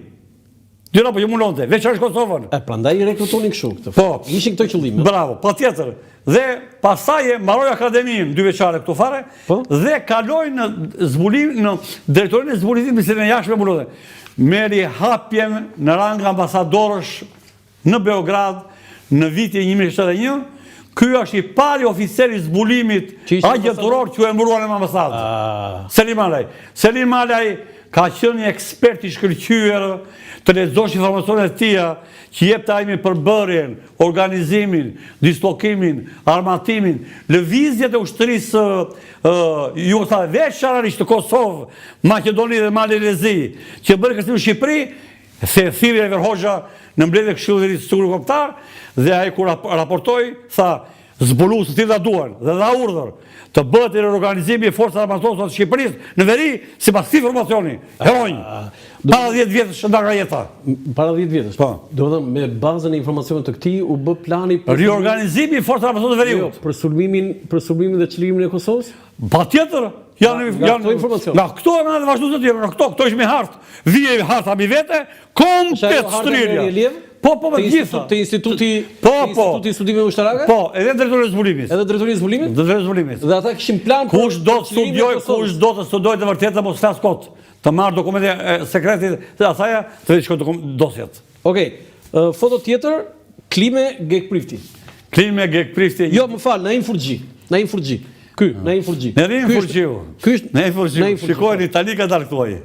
Dyra po që mbulonte, veçanërisht Kosovën. E prandaj i rekrutonin kështu këtë. Po. Ishin këto qëllime. Bravo, patjetër. Dhe pastaj e mbaroi akademinë dyvjeçare këtu fare po? dhe kaloi në zbulim në drejtorinë e zbulimit Ministrinë e Jashtme mbulonte. Mori hapjen në rang ambasadorësh në Beograd në vitin 1971, ky është i pari oficer i zbulimit agjenturor që u emërua në ambasadë. Ah. Selim Malaj. Selim Malaj ka qenë një ekspert i shkëlqyer të lexosh informacionet e tija që jepte ai me përbërjen, organizimin, dislokimin, armatimin, lëvizjet e ushtrisë jugosllave, veçanërisht të Kosovë, Maqedoni dhe Malin e Zi, që bëri kërcënim në Shqipëri, Se e thirri Enver Hoxha në mbledhjen e Këshillit të Sigurimit Kombëtar dhe ai kur raportoi tha. Zbulues të tillë na duhen dhe dha urdhër të bëhet riorganizimi i forcave të armatosura të Shqipërisë në veri sipas këtij informacioni. Heronj. Para 10 vjetësh nda nga jeta. Para 10 vjetësh. Po. Domethënë me bazën e informacionit të këtij u bë plani për riorganizimi i forcave të armatosura të veriut. Jo, për sulmimin, për sulmimin dhe çlirimin e Kosovës? Patjetër, janë nga këto informacione. Nga këto janë edhe vazhdues të tjerë, nga këto, këto ishin me hartë. Vije harta mbi vete, komplet shtrirja. Po, po, po, gjitha. Te instituti, po, po. instituti i studimeve ushtarake? Po, edhe drejtori i zbulimit. Edhe drejtori i zbulimit? Drejtori i zbulimit. Dhe ata kishin plan për Kush do të studiojë, kush do të studiojë të vërtetën mos flas kot. Të marrë dokumentin e sekretit të asaja, të shikojë dosjet. Okej. Foto tjetër, Klime Gekprifti. Klime Gekprifti. Jo, më fal, Naim Furxhi. Naim Furxhi. Ky, Naim Furxhi. Naim Furxhiu. Ky është Naim Furxhiu. Shikoj në Itali ka dalë këtu ai.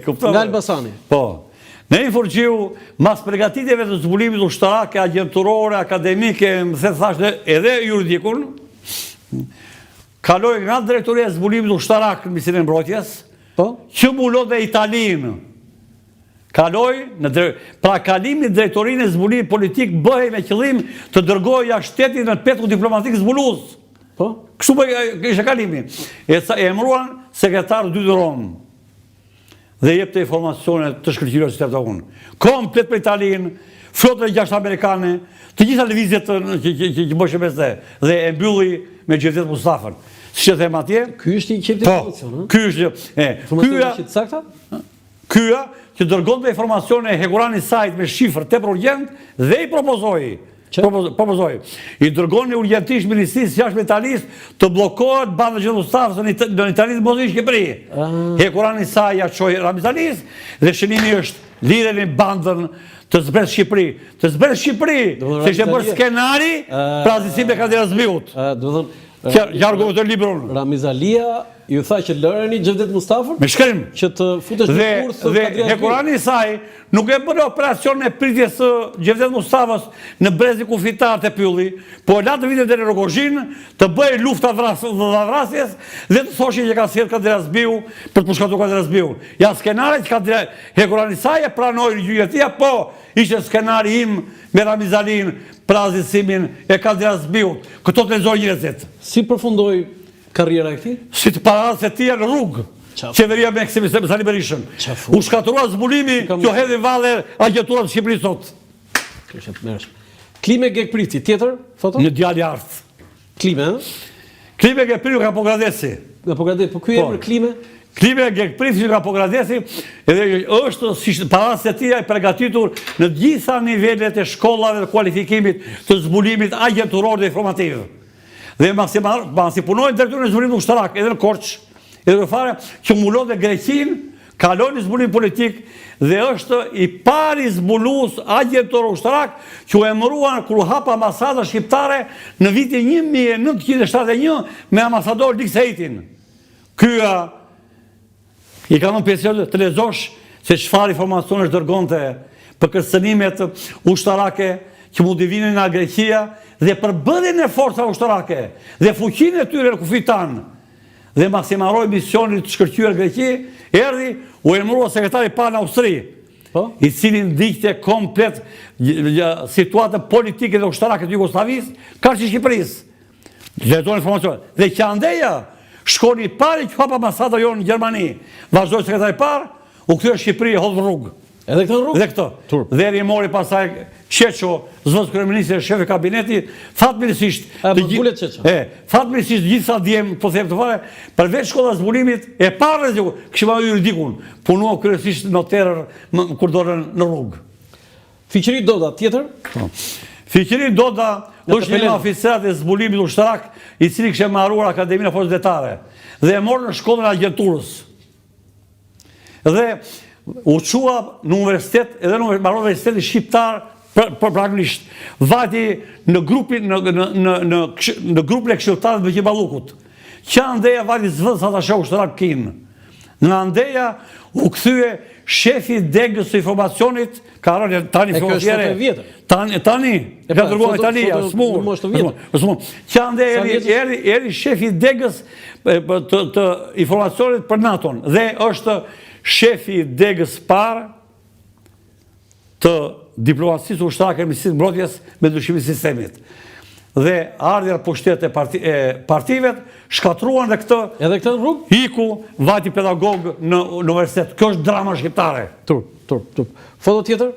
Kuptove? Nga Elbasani. Po. Naim Furxhiu, mas përgatitjeve të zbulimit ushtarake, agjenturore, akademike, më the thashë edhe juridikun, kaloi nga drejtoria e zbulimit ushtarak në Ministrinë e Mbrojtjes, po? që mbulonte Italinë. Kaloi në dre... pra kalimi në drejtorinë e zbulimit politik bëhej me qëllim të dërgohej jashtë shtetit në petkun diplomatik zbulues. Po? Kështu bëhej ishte kalimi. E sa e emëruan sekretar të dytë në Romë. Dhe jepte informacione të shkëlqyera si të unë. Komplet për Italinë, flotën e gjashtë amerikane, të gjitha lëvizjet që që që, që bëshë me se dhe e mbylli me Xhevdet Mustafën. Si që them atje? Ky është i qepte po, informacion, ëh? Ky është, e, ky është të sakta? Ky që dërgonte informacione Hekuran Isait me shifër tepër urgjent dhe i propozoi. Propozoi. I dërgoni urgjentisht Ministrisë së Jashtme të Italisë të bllokohet banda e Xhevdet Mustafës në Itali mos në Shqipëri. Ah. Hekuran Isai ja çoi Ramiz Alisë dhe shënimi është lireni bandën të zbresë Shqipëri. Të zbresë Shqipëri, se ishte bërë skenari ah. për asgjësimin e Kadri Hazbiut. Ah, domethënë Që argumentoj librin. Ramiz Alia ju tha që lëreni Xhevdet Mustafën? Me shkrim. Që të futesh në kurth të Kadri Dhe Hekuran Isai nuk e bëri operacionin e pritjes së Xhevdet Mustafës në brezin kufitar te pylli, po e la të vinte deri në Rrogozhinë, të bëhej lufta vëllavrasjes dhe të thoshin që ka sjellë Kadri Hazbiu për të pushkatuar Kadri Hazbiun. Ja skenare që Kadri Hekuran Isai e pranoi në gjyqin e tij, po ishte skenari im me Ramiz Alinë për asgjësimin e Kadri Hazbiut. Këto të lexojnë njerëzit. Si përfundoi karriera e këtij? Si të paraardhësit e tij në rrugë. Qeveria me me Sali Berishën. U shkatërrua zbulimi që hedhin valle agjenturat në Shqipëri sot. Kjo është e tmerrshme. Klime Gekprifti, tjetër foto? Një djalë i artë. Klime, ë? Klime Gekprifti nga Pogradeci. Nga Pogradeci, po ky po. emër Klime? Klime Gekprifti nga Pogradeci, edhe është si paraardhësit e tij i përgatitur në të gjitha nivelet e shkollave dhe kualifikimit të zbulimit agjenturor dhe informativ. Dhe masi, masi punoi në drejtorinë e zbulimit ushtarak, edhe në Korçë, edhe në fare, që mbulonte Greqinë, kaloi në zbulim politik dhe është i pari zbulues agjenturor ushtarak që u emërua kur u hap ambasada shqiptare në vitin 1971 me ambasador Lik Seitin. Ky i ka dhënë pension të lexosh se çfarë informacionesh dërgonte për kërcënimet ushtarake që mund të vinin nga Greqia dhe për bërjen e forcave ushtarake dhe fuqinë e tyre në kufijtë tanë. Dhe mbasi mbaroi misionin të shkëlqyer në Greqi, erdhi, u emërua sekretari i parë në Austri, po? i cili ndiqte komplet situatën politike dhe ushtarake të Jugosllavisë, karshi Shqipërisë. Lexon informacione. Dhe që andeja, shkon i pari që hap ambasada jonë në Gjermani. Vazhdoi sekretari i parë, u kthye në Shqipëri e hodh në rrugë. Edhe këtë në rrugë? Dhe këtë. Turp. Dhe rimori pastaj Çeço, zëvendëskryeministri e shefi i kabinetit, fatmirësisht të gjithë Çeço. E, fatmirësisht të gjithë sa djem, po them të fare, përveç shkolla e zbulimit e parë rreziku, kishim marrë juridikun, punuan kryesisht noterër kur dolën në rrugë. Fiqiri Doda, tjetër? Po. Fiqiri Doda është një nga oficerët e zbulimit ushtarak, i cili kishte mbaruar Akademinë e Forcës Detare dhe e morën në shkollën e agjenturës. Dhe u çua në universitet, edhe në mbaroi universitetin shqiptar për, për, për anglisht. Vajti në grupin në në në në, në grupin e këshilltarëve të Beqir Ballukut. Që andeja vajti zëvendës atashe ushtarak Kinë. Nga andeja u kthye shefi i degës së informacionit, ka rënë tani E kjo është foto e vjetër. Tani, tani, e ka pra, dërguar nga Italia, smur. Smur. Që andeja erdhi, erdhi, erdhi shefi i degës të, të informacionit për NATO-n dhe është shefi i degës parë të diplomacisë ushtarake e Ministrisë Mbrojtjes me ndryshimin e sistemit. Dhe ardhja në pushtet e, parti, e partive shkatërruan dhe këtë. Edhe këtë rrugë? Iku, vajti pedagog në universitet. Kjo është drama shqiptare. Turp, turp, turp. Foto tjetër?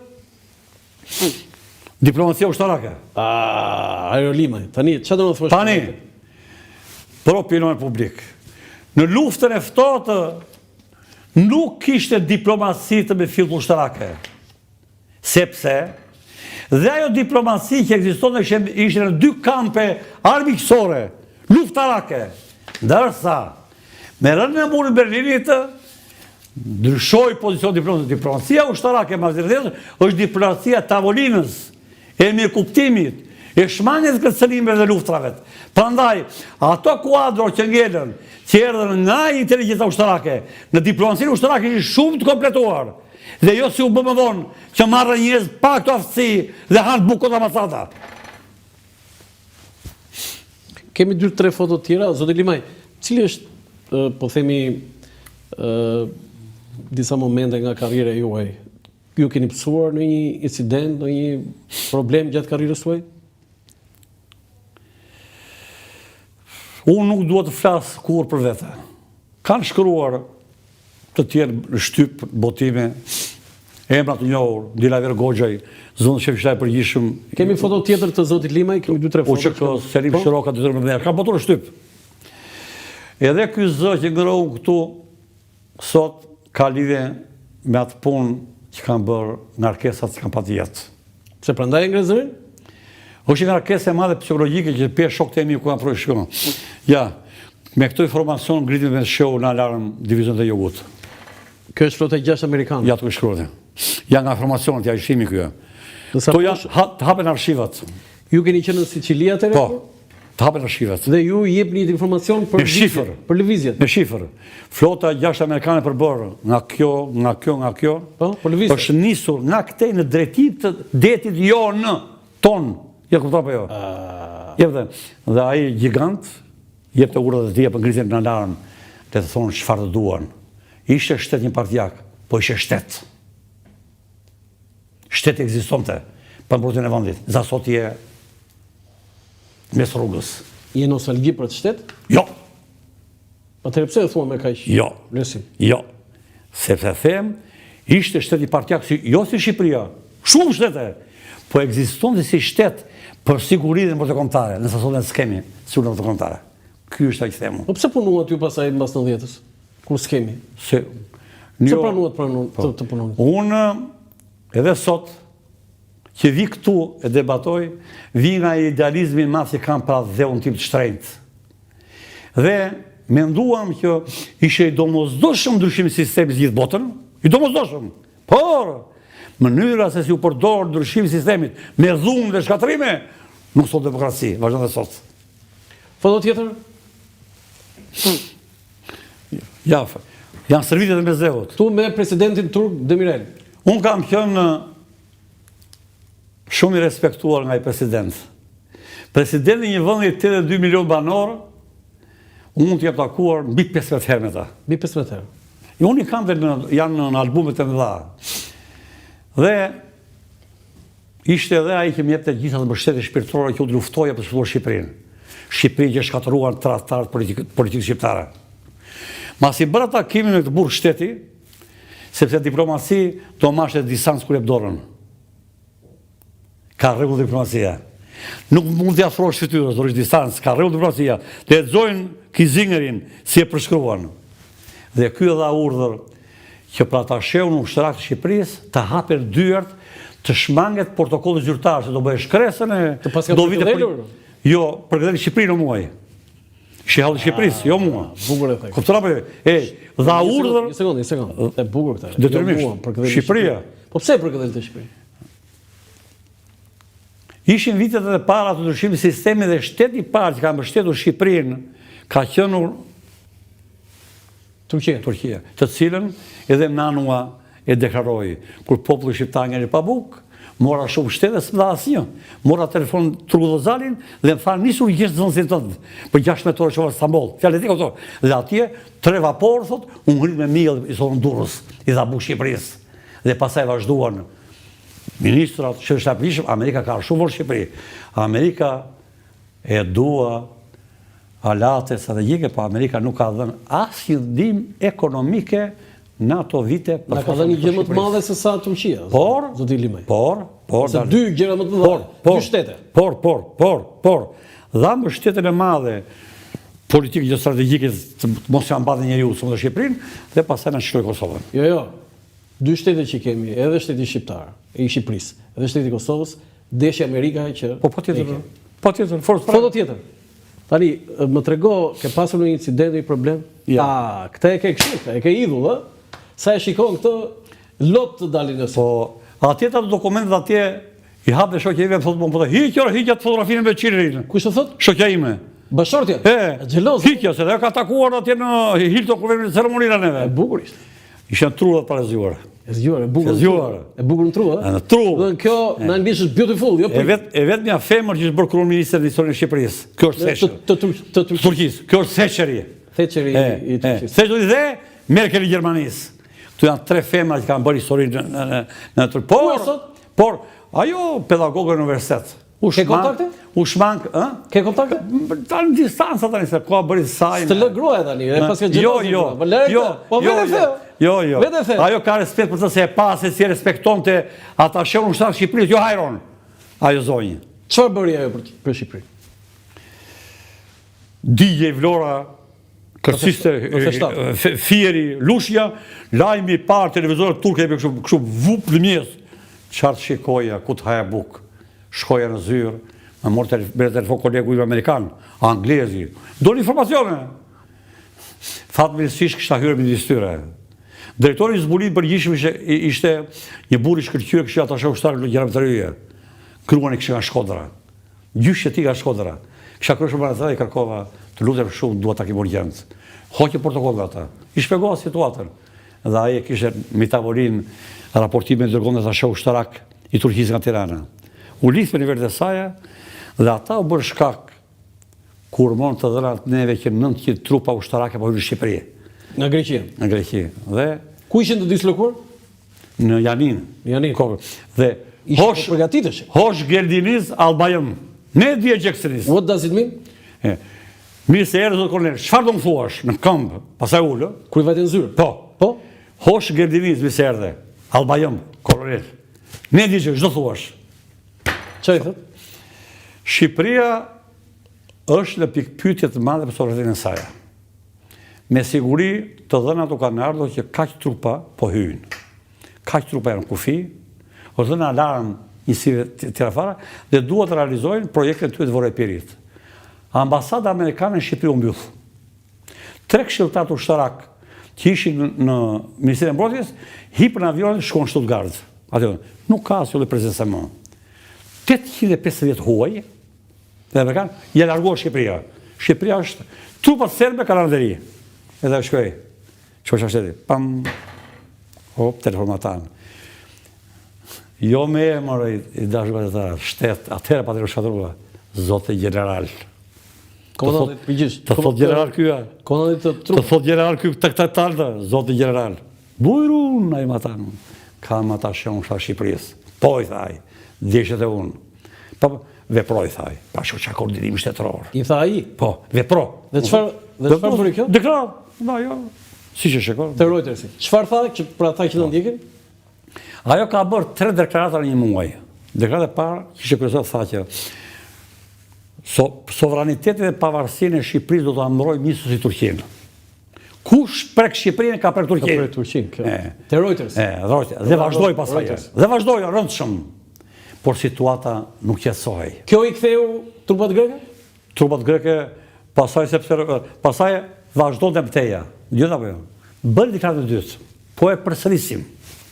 Diplomacia ushtarake. Ah, Ajo Limaj. Tani, çfarë do të thuash? Tani, për opinion publik. Në luftën e ftohtë nuk kishte diplomaci të mirëfilltë ushtarake. Sepse dhe ajo diplomaci që ekzistonte ishte, ishte në dy kampe armiqësore, luftarake. Ndërsa me rënien e murit të Berlinit ndryshoi pozicioni diplomacia. Diplomacia ushtarake mas 90 është diplomacia e tavolinës, e mirëkuptimit, e shmangjes kërcënimeve dhe luftrave. Prandaj, ato kuadro që ngelën, që erdhën nga inteligjenca ushtarake, në diplomacinë ushtarake ishin shumë të kompletuar. Dhe jo si u bë më vonë, që marrën njerëz pa këto aftësi dhe hanë bukë kontra massata. Kemi dy tre foto të tjera, zoti Limaj, cili është po themi ë disa momente nga karriera juaj? Ju keni pësuar ndonjë incident, ndonjë problem gjatë karrierës suaj? Unë nuk dua të flas kurrë për vete. Kanë shkruar të tjerë në shtyp, botime, emra të njohur, Dilaver Goxhaj, zëvendës shef i Shtabit të Përgjithshëm. Kemi foto tjetër të zotit Limaj, kemi dy tre foto. UÇK, Selim po? Shiroka, të tjerë më kanë botuar në shtyp. Edhe ky zë që ngre unë këtu sot ka lidhje me atë punë që kam bërë ngarkesat që kam patë jetë. Pse prandaj e ngre zërin? Është një ngarkesë e madhe psikologjike që pje shokët e mi ku kanë projë shkon. Ja, me këto informacion ngritëm me show në alarm divizionet e jugut. Kjo është flota e 6 amerikane. Ja të shkruajtë. Ja nga informacionet, ja ishimi kjo. Këto janë ha, të hapen arshivat. Ju keni qenë në Sicili atëherë? Po. Të hapen arshivat. Dhe ju jepni informacion për shifër, për lëvizjet. Me shifër. Flota e 6 amerikane përbërë nga kjo, nga kjo, nga kjo. Po, për lëvizjet. Është nisur nga këtej në drejtim të detit Jon, ton. Ja kupton apo jo? Ah. Jep dhe, dhe ai gjigant jepte urdhrat e tij për ngritjen në alarm, le të thonë çfarë të duan. Ishte shtet njëpartiak, po ishte shtet. Shteti ekzistonte për mbrojtjen e vendit. Za sot je mes rrugës. Je nostalgji për atë shtet? Jo. Atëherë pse e thua me kaq? Jo. Vlerësim. Jo. Sepse them, ishte shtet njëpartiak si jo si Shqipëria, shumë shtete, po ekzistonte si shtet për siguri dhe mbrojtje kombëtare, nëse sot ne s'kemi siguri mbrojtje kombëtare. Ky është ai që them. Po pse punuat ju pastaj mbas 90-ës? Kur s'kemi? Se Pse pranuat pranun, po. të, të punoni? Unë edhe sot që vi këtu e debatoj, vi nga idealizmi i madh që kam për atdheun tim të shtrenjtë. Dhe menduam që ishte i domosdoshëm ndryshimi i sistemit gjithë botën, i domosdoshëm. Por mënyra se si u përdor ndryshimi i sistemit me dhunë dhe shkatërrime, nuk sot demokraci, vazhdon dhe sot. Foto tjetër? Ja, janë stërvitjet e Mesdheut. Tu me presidentin turk Demirel. Unë kam qenë shumë i respektuar nga ai president. Presidenti i një vendi 82 milion banorë, unë mund të jem takuar mbi 15 herë me ta. Mbi 15 herë. Jo, unë i kam dhe në, janë në albumet e mëdha. Dhe Ishte edhe ai që më jepte gjithë atë mbështetje shpirtërore që unë të luftoja për të shpëtuar Shqipërinë. Shqipërinë që shkatërruan tradhtarët politikës shqiptare. Masi bëra takimin me këtë burrë shteti, sepse diplomaci do mash edhe distancë kur jep dorën. Ka rregull diplomacia. Nuk mund t'i afrohesh fytyrës, do rrish distancë, ka rregull diplomacia. Të lexojnë Kisingerin si e përshkruan. Dhe ky dha urdhër që për atasheun ushtarak të Shqipërisë të hapen dyert, të shmanget protokolli zyrtar se do bëjë shkresën e Të paska do vite për Jo, përkëdheli Shqipërinë o muaj. Ishte halli i Shqipërisë, jo mua. Bukur e the. Kupton apo jo? E, dha urdhër. Një sekondë, një sekondë. E bukur këtë. Jo Detyrimisht. Shqipëria. Po pse përkëdhelte Shqipërinë? Ishin vitet e para të ndryshimit të sistemit dhe shteti i parë që ka mbështetur Shqipërinë ka qenë Turqia. Turqia, të cilën edhe Nanua e deklaroi, kur populli shqiptar ngeli pa bukë, mora shumë shtete, s'më dha asnjë. Mora telefon Turgut Ozalin dhe më tha nis urgjent zëvendësin tënd për 16 orë shkova në Stamboll. Fjalët e tij këto. Dhe atje tre vaporë thot, u ngrit me miell i sollën Durrës, i dha bukë Shqipërisë. Dhe pastaj vazhduan ministrat, që është e Amerika ka shumë në Shqipëri. Amerika. E dua aleate strategjike, po Amerika nuk ka dhënë asnjë ndihmë ekonomike në ato vite për Na ka dhënë një gjë më të madhe se sa Turqia. Por, zoti Limaj. Por, por, se dy gjëra më të mëdha, dy shtete. Por, por, por, por, dha mbështetjen e madhe politikë gjeostrategjike të mos ja mbante njeriu së të Shqipërinë dhe pastaj na çliroi Kosovën. Jo, jo. Dy shtete që kemi, edhe shteti shqiptar, i Shqipërisë, edhe shteti i Kosovës, deshi Amerika që Po patjetër. Patjetër, forcë. Foto tjetër. Tani, më trego, ke pasur ndonjë incident, ndonjë problem? Ja. A, këtë e ke kështu, këtë e ke idhull, ë? Sa e shikon këtë, lot të dalin në sy. Po, atje të dokumentet atje, i hap dhe shoqja ime, më thotë, po, po, hiq, ore, hiq atë fotografinë me Çirin. Kush të thotë? Shoqja ime. Bashkëshortja? E, xheloze. Hiqja, se dhe ka takuar atje në Hilton, ku vemi në ceremoninë neve. E bukur ishte. Ishte në tru dhe para zgjuar. E zgjuar, e bukur. E zgjuar. E bukur në tru, ë? Në tru. Do kjo në anglisht është beautiful, jo E vet e vetmja femër që është bërë kryeministër në historinë e Shqipërisë. Kjo është Thatcher. Të të të Turqisë. Kjo është Thatcheri. Thatcheri i Turqisë. Thatcheri dhe Merkel i Gjermanisë. Këto janë tre femra që kanë bërë historinë në në në Turqi. Por, por ajo pedagoge në universitet. U Ke kontakte? U shmang, ë? Ke kontakte? Tani në distanca tani se koha bëri saj. S'të lë gruaja tani, e paska gjë. Jo, jo. Po lëre jo, po jo, vetë jo, Jo, jo. Vetë the. Ajo ka respekt për të se e pa se si respektonte atasheun ushtarak Shqipërisë, jo Hajron. Ajo zonjë. Çfarë bëri ajo për për Shqipërinë? Digjej Vlora, kërciste Fieri, Lushnja, lajmi i parë televizorët turke e kështu kështu vup në mjes. Çfarë të shikoja, ku të haja bukë. Shkoja në zyrë, më mori me telefon kolegu im amerikan, anglezi. Do informacione. Fatmirësisht kisha hyrë midis tyre. Drejtori i zbulimit të përgjithshëm ishte, ishte një burrë i shkëlqyer, kishte atashe ushtarak në Gjermani. Gruan e kishte nga Shkodra. Gjyshi i tij nga Shkodra. Kisha kryer shumë atë i kërkova, të lutem shumë, dua takim urgjent. Hoqi protokollin ata. I shpjegova situatën. Dhe ai e kishte mbi tavolinë raportimin dërgonte atashe ushtarak i Turqisë nga Tirana. U lidh me nivelet e saja dhe ata u bërë shkak kur morën të dhënat neve që 900 trupa ushtarake po hynë në Shqipëri. Në Greqi. Në Greqi. Dhe ku ishin të dislokuar? Në Janinë. Në Janinë. Ko, dhe hoş përgatiteshin. Hoş geldiniz albayım. Ne diyeceksiniz? What does it mean? E, mirë se erdhe zot kolonel. Çfarë do më thuash në këmbë? Pastaj u ul. Kur i vajte në zyrë? Po. Po. Hoş geldiniz mirë se erdhe. Albayım, kolonel. Ne diyeceksin? Ç'do thuash? Çfarë i thotë? Shqipëria është në pikëpyetje të madhe për sovranitetin e saj. Me siguri të dhënat u kanë ardhur që kaq trupa po hyjnë. Kaq trupa janë në kufi, është dhënë alarm njësive të tjera fara dhe duhet të realizojnë projektin e tyre të Vorë-Epirit. Ambasada amerikane në Shqipëri u mbyll. Tre këshilltarët ushtarak që ishin në Ministrinë e Mbrojtjes hipën avionin dhe shkuan në Stuttgart. Aty nuk ka asnjë lloj prezence më. 850 huaj dhe amerikan janë larguar Shqipëria. Shqipëria është trupat serbe kanë ardhur deri. Edhe shkoi. Shkoi shteti. Pam. Hop, telefon matanë. Jo me emër i dashur gazetar, shtet, atëherë pa të shkatërrua. Zoti gjeneral. Komandantit të përgjithshëm. Të thot gjeneral ky. Komandantit të trupës. Të thot gjeneral ky tek tek tek zoti gjeneral. Bujrun ai matanë. Kam atasheun ushtarak Shqipërisë. Po i tha ai. Deshe dhe unë. Po vepro i tha ai. Pa shoh çka koordinim shtetëror. I tha ai? Po, vepro. Dhe çfarë dhe çfarë bëri kjo? Deklaratë. Da, jo. Siç e shikon. Te Reutersi. Çfarë tha që për ata që na po. ndjekin? Ajo ka bërë tre deklarata në një muaj. Deklarata e parë, që ishte kryesore tha që so, sovranitetin dhe pavarësinë e Shqipërisë do ta mbrojmë njësoj si Turqinë. Kush prek Shqipërinë ka prek Turqinë. Ka prek Turqinë, kjo. Te Reuters. E, Reuters. Dhe vazhdoi pastaj. Dhe vazhdoi rëndshëm. Por situata nuk qetësohej. Kjo i ktheu trupat greke? Trupat greke pastaj sepse pastaj vazhdonte më tej. Dëgjon apo jo? Bëri deklaratën e dytë. Po e përsërisim.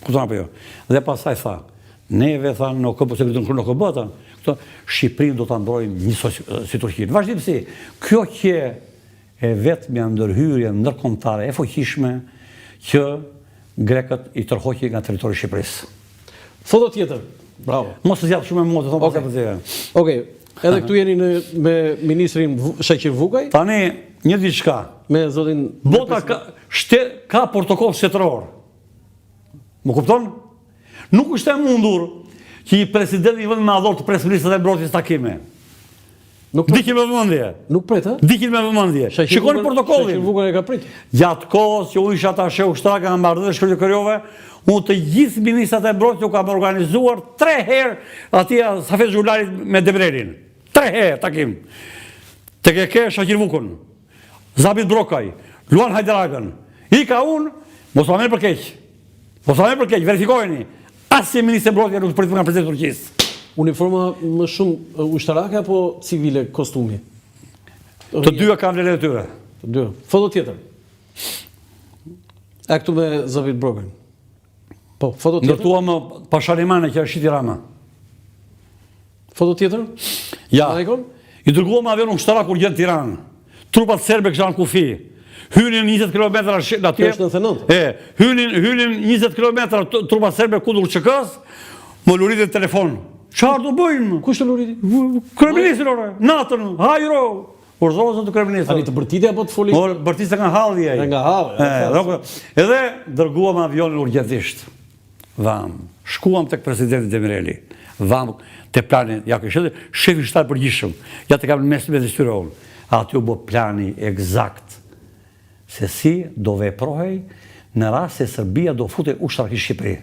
Kupton apo jo? Dhe pastaj tha, neve tha në OKB, se në OKB tha, këto Shqipërinë do ta mbrojmë njësoj si Turqinë. Vazhdimësi, kjo qe e vetmja ndërhyrje ndërkombëtare e fuqishme që grekët i tërhoqi nga territori i Shqipërisë. Foto tjetër. Bravo. Mos të zgjat shumë me mua, të thonë okay. për tjetër. Okej. Edhe këtu jeni në me ministrin Shaqir Vukaj. Tani një diçka. Me zotin Bota ka shte, ka protokoll shtetëror. Më kupton? Nuk është e mundur që një president i vendit madhor të presë ministrat e mbrojtjes takime. Nuk pret. Ndiqni me vëmendje. Nuk pret, ë? Ndiqni me vëmendje. Shikoni protokollin. Shaqir Vukën e ka prit. Gjatë kohës që unë isha atashe ushtarak nga marrëdhëniet që krijova, unë të gjithë ministrat e mbrojtjes u kam organizuar tre herë atij Safet Zhularit me Demirelin. Tre herë takim. Tek e ke Shaqir Vukën, Zabit Brokaj, Luan Hajdaragën. Ika unë, mos ma merr për keq. Mos ma merr për keq, verifikojeni. Asnjë ministër mbrojtje nuk prit nga presidenti i Turqisë. Uniforma më shumë ushtarake apo civile kostumi? Të dyja kanë vlerën e tyre. Të dyja. Foto tjetër. E këtu me Zabit Brokajn. Po, foto tjetër. Ndërtuam Pashalimanin që e shiti Rama. Foto tjetër? Ja. I dërguam avion ushtarak urgjent në Tiranë. Trupat serbe kishin në kufi. Hynin 20 km atje. Është 99. E, hynin hynin 20 km trupat serbe kundër UÇK-s, më luritën telefon. Çfarë do bëjmë? Kush të luriti? Kryeministri ore, natën, hajro. Urdhëro zoti kryeministër. Tani të bërtiti apo të foli? Por bërtiste nga halli ai. Nga halli. E, edhe dërguam avionin urgjentisht. Vamë. Shkuam tek presidenti Demireli. Vamë te plani, ja kishte shefi i shtabit përgjithshëm. Ja të kam në mes të tyre unë. Aty u bë plani ekzakt se si do veprohej në rast se Serbia do futej ushtarakisht në Shqipëri.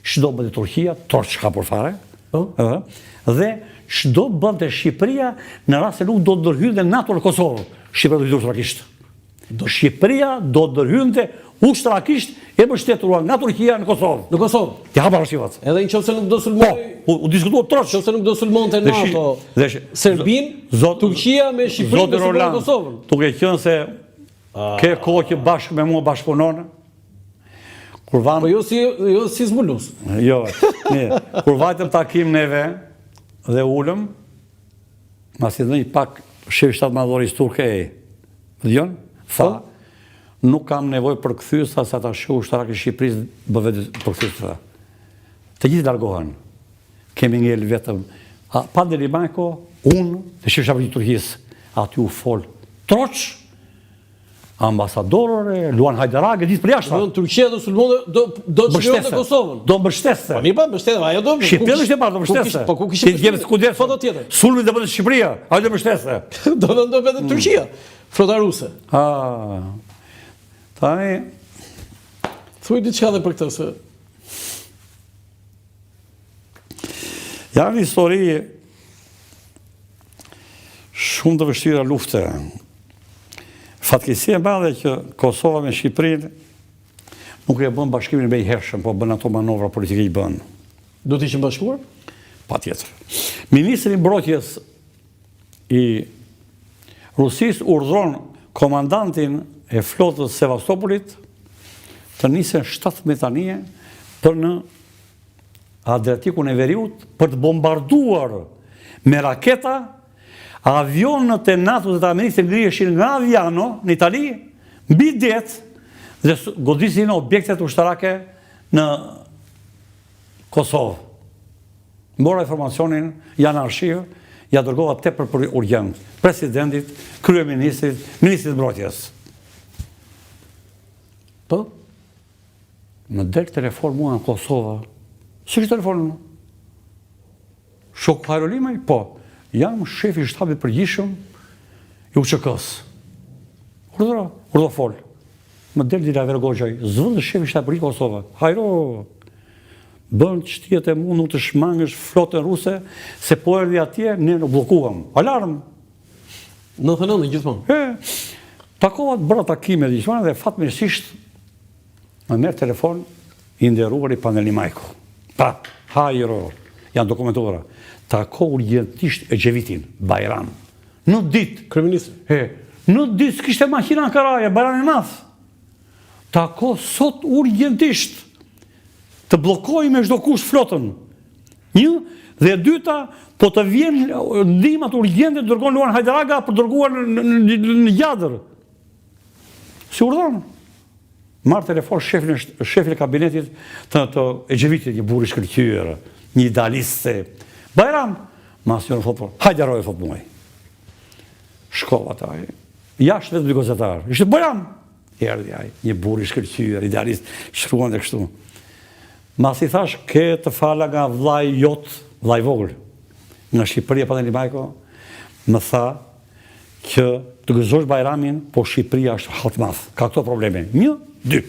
Ç'do bënte Turqia, troç hapur fare. Po. Ëh. Dhe ç'do bënte Shqipëria në rast se nuk do ndërhynte NATO në Kosovë. Shqipëria do hynte ushtarakisht. Do Shqipëria do ndërhynte ushtarakisht e mbështetur nga Turqia në Kosovë. Në Kosovë. T'i hapa arkivat. Edhe në qoftë se nuk do sulmoj. Po, u, u diskutua troç. Në qoftë se nuk do sulmonte NATO. Dhe Serbinë, Turqia me Shqipërinë do sulmonte Kosovën. Duke qenë se ke kohë që bashkë me mua bashkëpunon, kur vamë Po jo si jo si zbulues. Jo. Ne, kur vajtëm takim neve dhe ulëm, Masi ndonjë pak shefi shtat madhorisë turke e, më dëgjon? Tha, po. nuk kam nevojë për kthyes, tha se atashe ushtarak i Shqipërisë bë vetë për kthyes, tha. Të gjithë largohen. Kemi ngel vetëm Pandeli Majko, unë dhe shefi shtabit i Turqisë. Aty u fol troç ambasadorë, Luan Hajdaraga, gjithë përjashta. Do Turqia do sulmonte, do do të çlironte Kosovën. Do mbështeste. Po mirë, po mbështeste, ajo do. Shqipëria do ishte parë, do mbështeste. Po ku kishte? Ti jemi kujdes. Foto tjetër. Sulmi do bënte Shqipëria, ajo do mbështeste. Do do do bënte Turqia. Flota ruse. Ah. Tani thuaj diçka edhe për këtë se Janë histori shumë të vështira lufte. Fatkeqësia e madhe që Kosova me Shqipërinë nuk e bën bashkimin e menjëhershëm, po bën ato manovra politike i bën. Do të ishin bashkuar? Patjetër. Ministri i Mbrojtjes i Rusisë urdhëron komandantin e flotës Sevastopolit të nisen 17 anije për në Adriatikun e Veriut për të bombarduar me raketa avionët e NATO-s dhe të Amerikës të ngriheshin nga Aviano në Itali mbi det dhe godisin objektet ushtarake në Kosovë. Mora informacionin, janë në arshiv, ia dërgova tepër për urgjent presidentit, kryeministrit, ministrit të mbrojtjes. Po? Më del telefon mua në Kosovë. Si është telefon? Shoku Hajro Limaj? Po. Jam shefi i shtabit përgjithshëm i UÇK-së. Urdhëro, urdhëro fol. Më del Dilaver Goxhaj, zëvendës shefi i shtabit përgjithshëm Kosovë. Hajro, bën ç'të jetë e mundur të shmangësh flotën ruse, se po erdhi atje, ne u bllokuam. Alarm! 99 gjithmonë. E, takova të bëra takime gjithmonë dhe fatmirësisht më merr telefon i nderuari Pandeli Majko. Prap, hajro, janë dokumentuara. Tako urgjentisht Ecevit-in, Bajram. Në ditë. Kryeministër. E, në ditë s'kishte makina në Karaje, Bajram i madh. Tako sot urgjentisht të bllokojë me çdo kusht flotën. Një, dhe e dyta, po të vjen ndihmat urgjente të dërgon Luan Hajdaraga për dërguar në, në, në, në Gjadër. Si urdhëron? Marr telefon shefin e shefin e kabinetit të të Ecevitit, një burrë i shkëlqyer, një idealist. Bajram, mas një thotë, hajde roj thotë muaj. Shkova te ai. Jashtë vetëm dy gazetar. Ishte Bajram. Erdhi ai, një burrë i shkëlqyer, idealist, shkruante kështu. Masi thash, ke të fala nga vllai jot, vllai vogël, nga Shqipëria Pandeli Majko. Më tha që të gëzosh Bajramin, po Shqipëria është hall të madh. Ka këto probleme. Një, dy.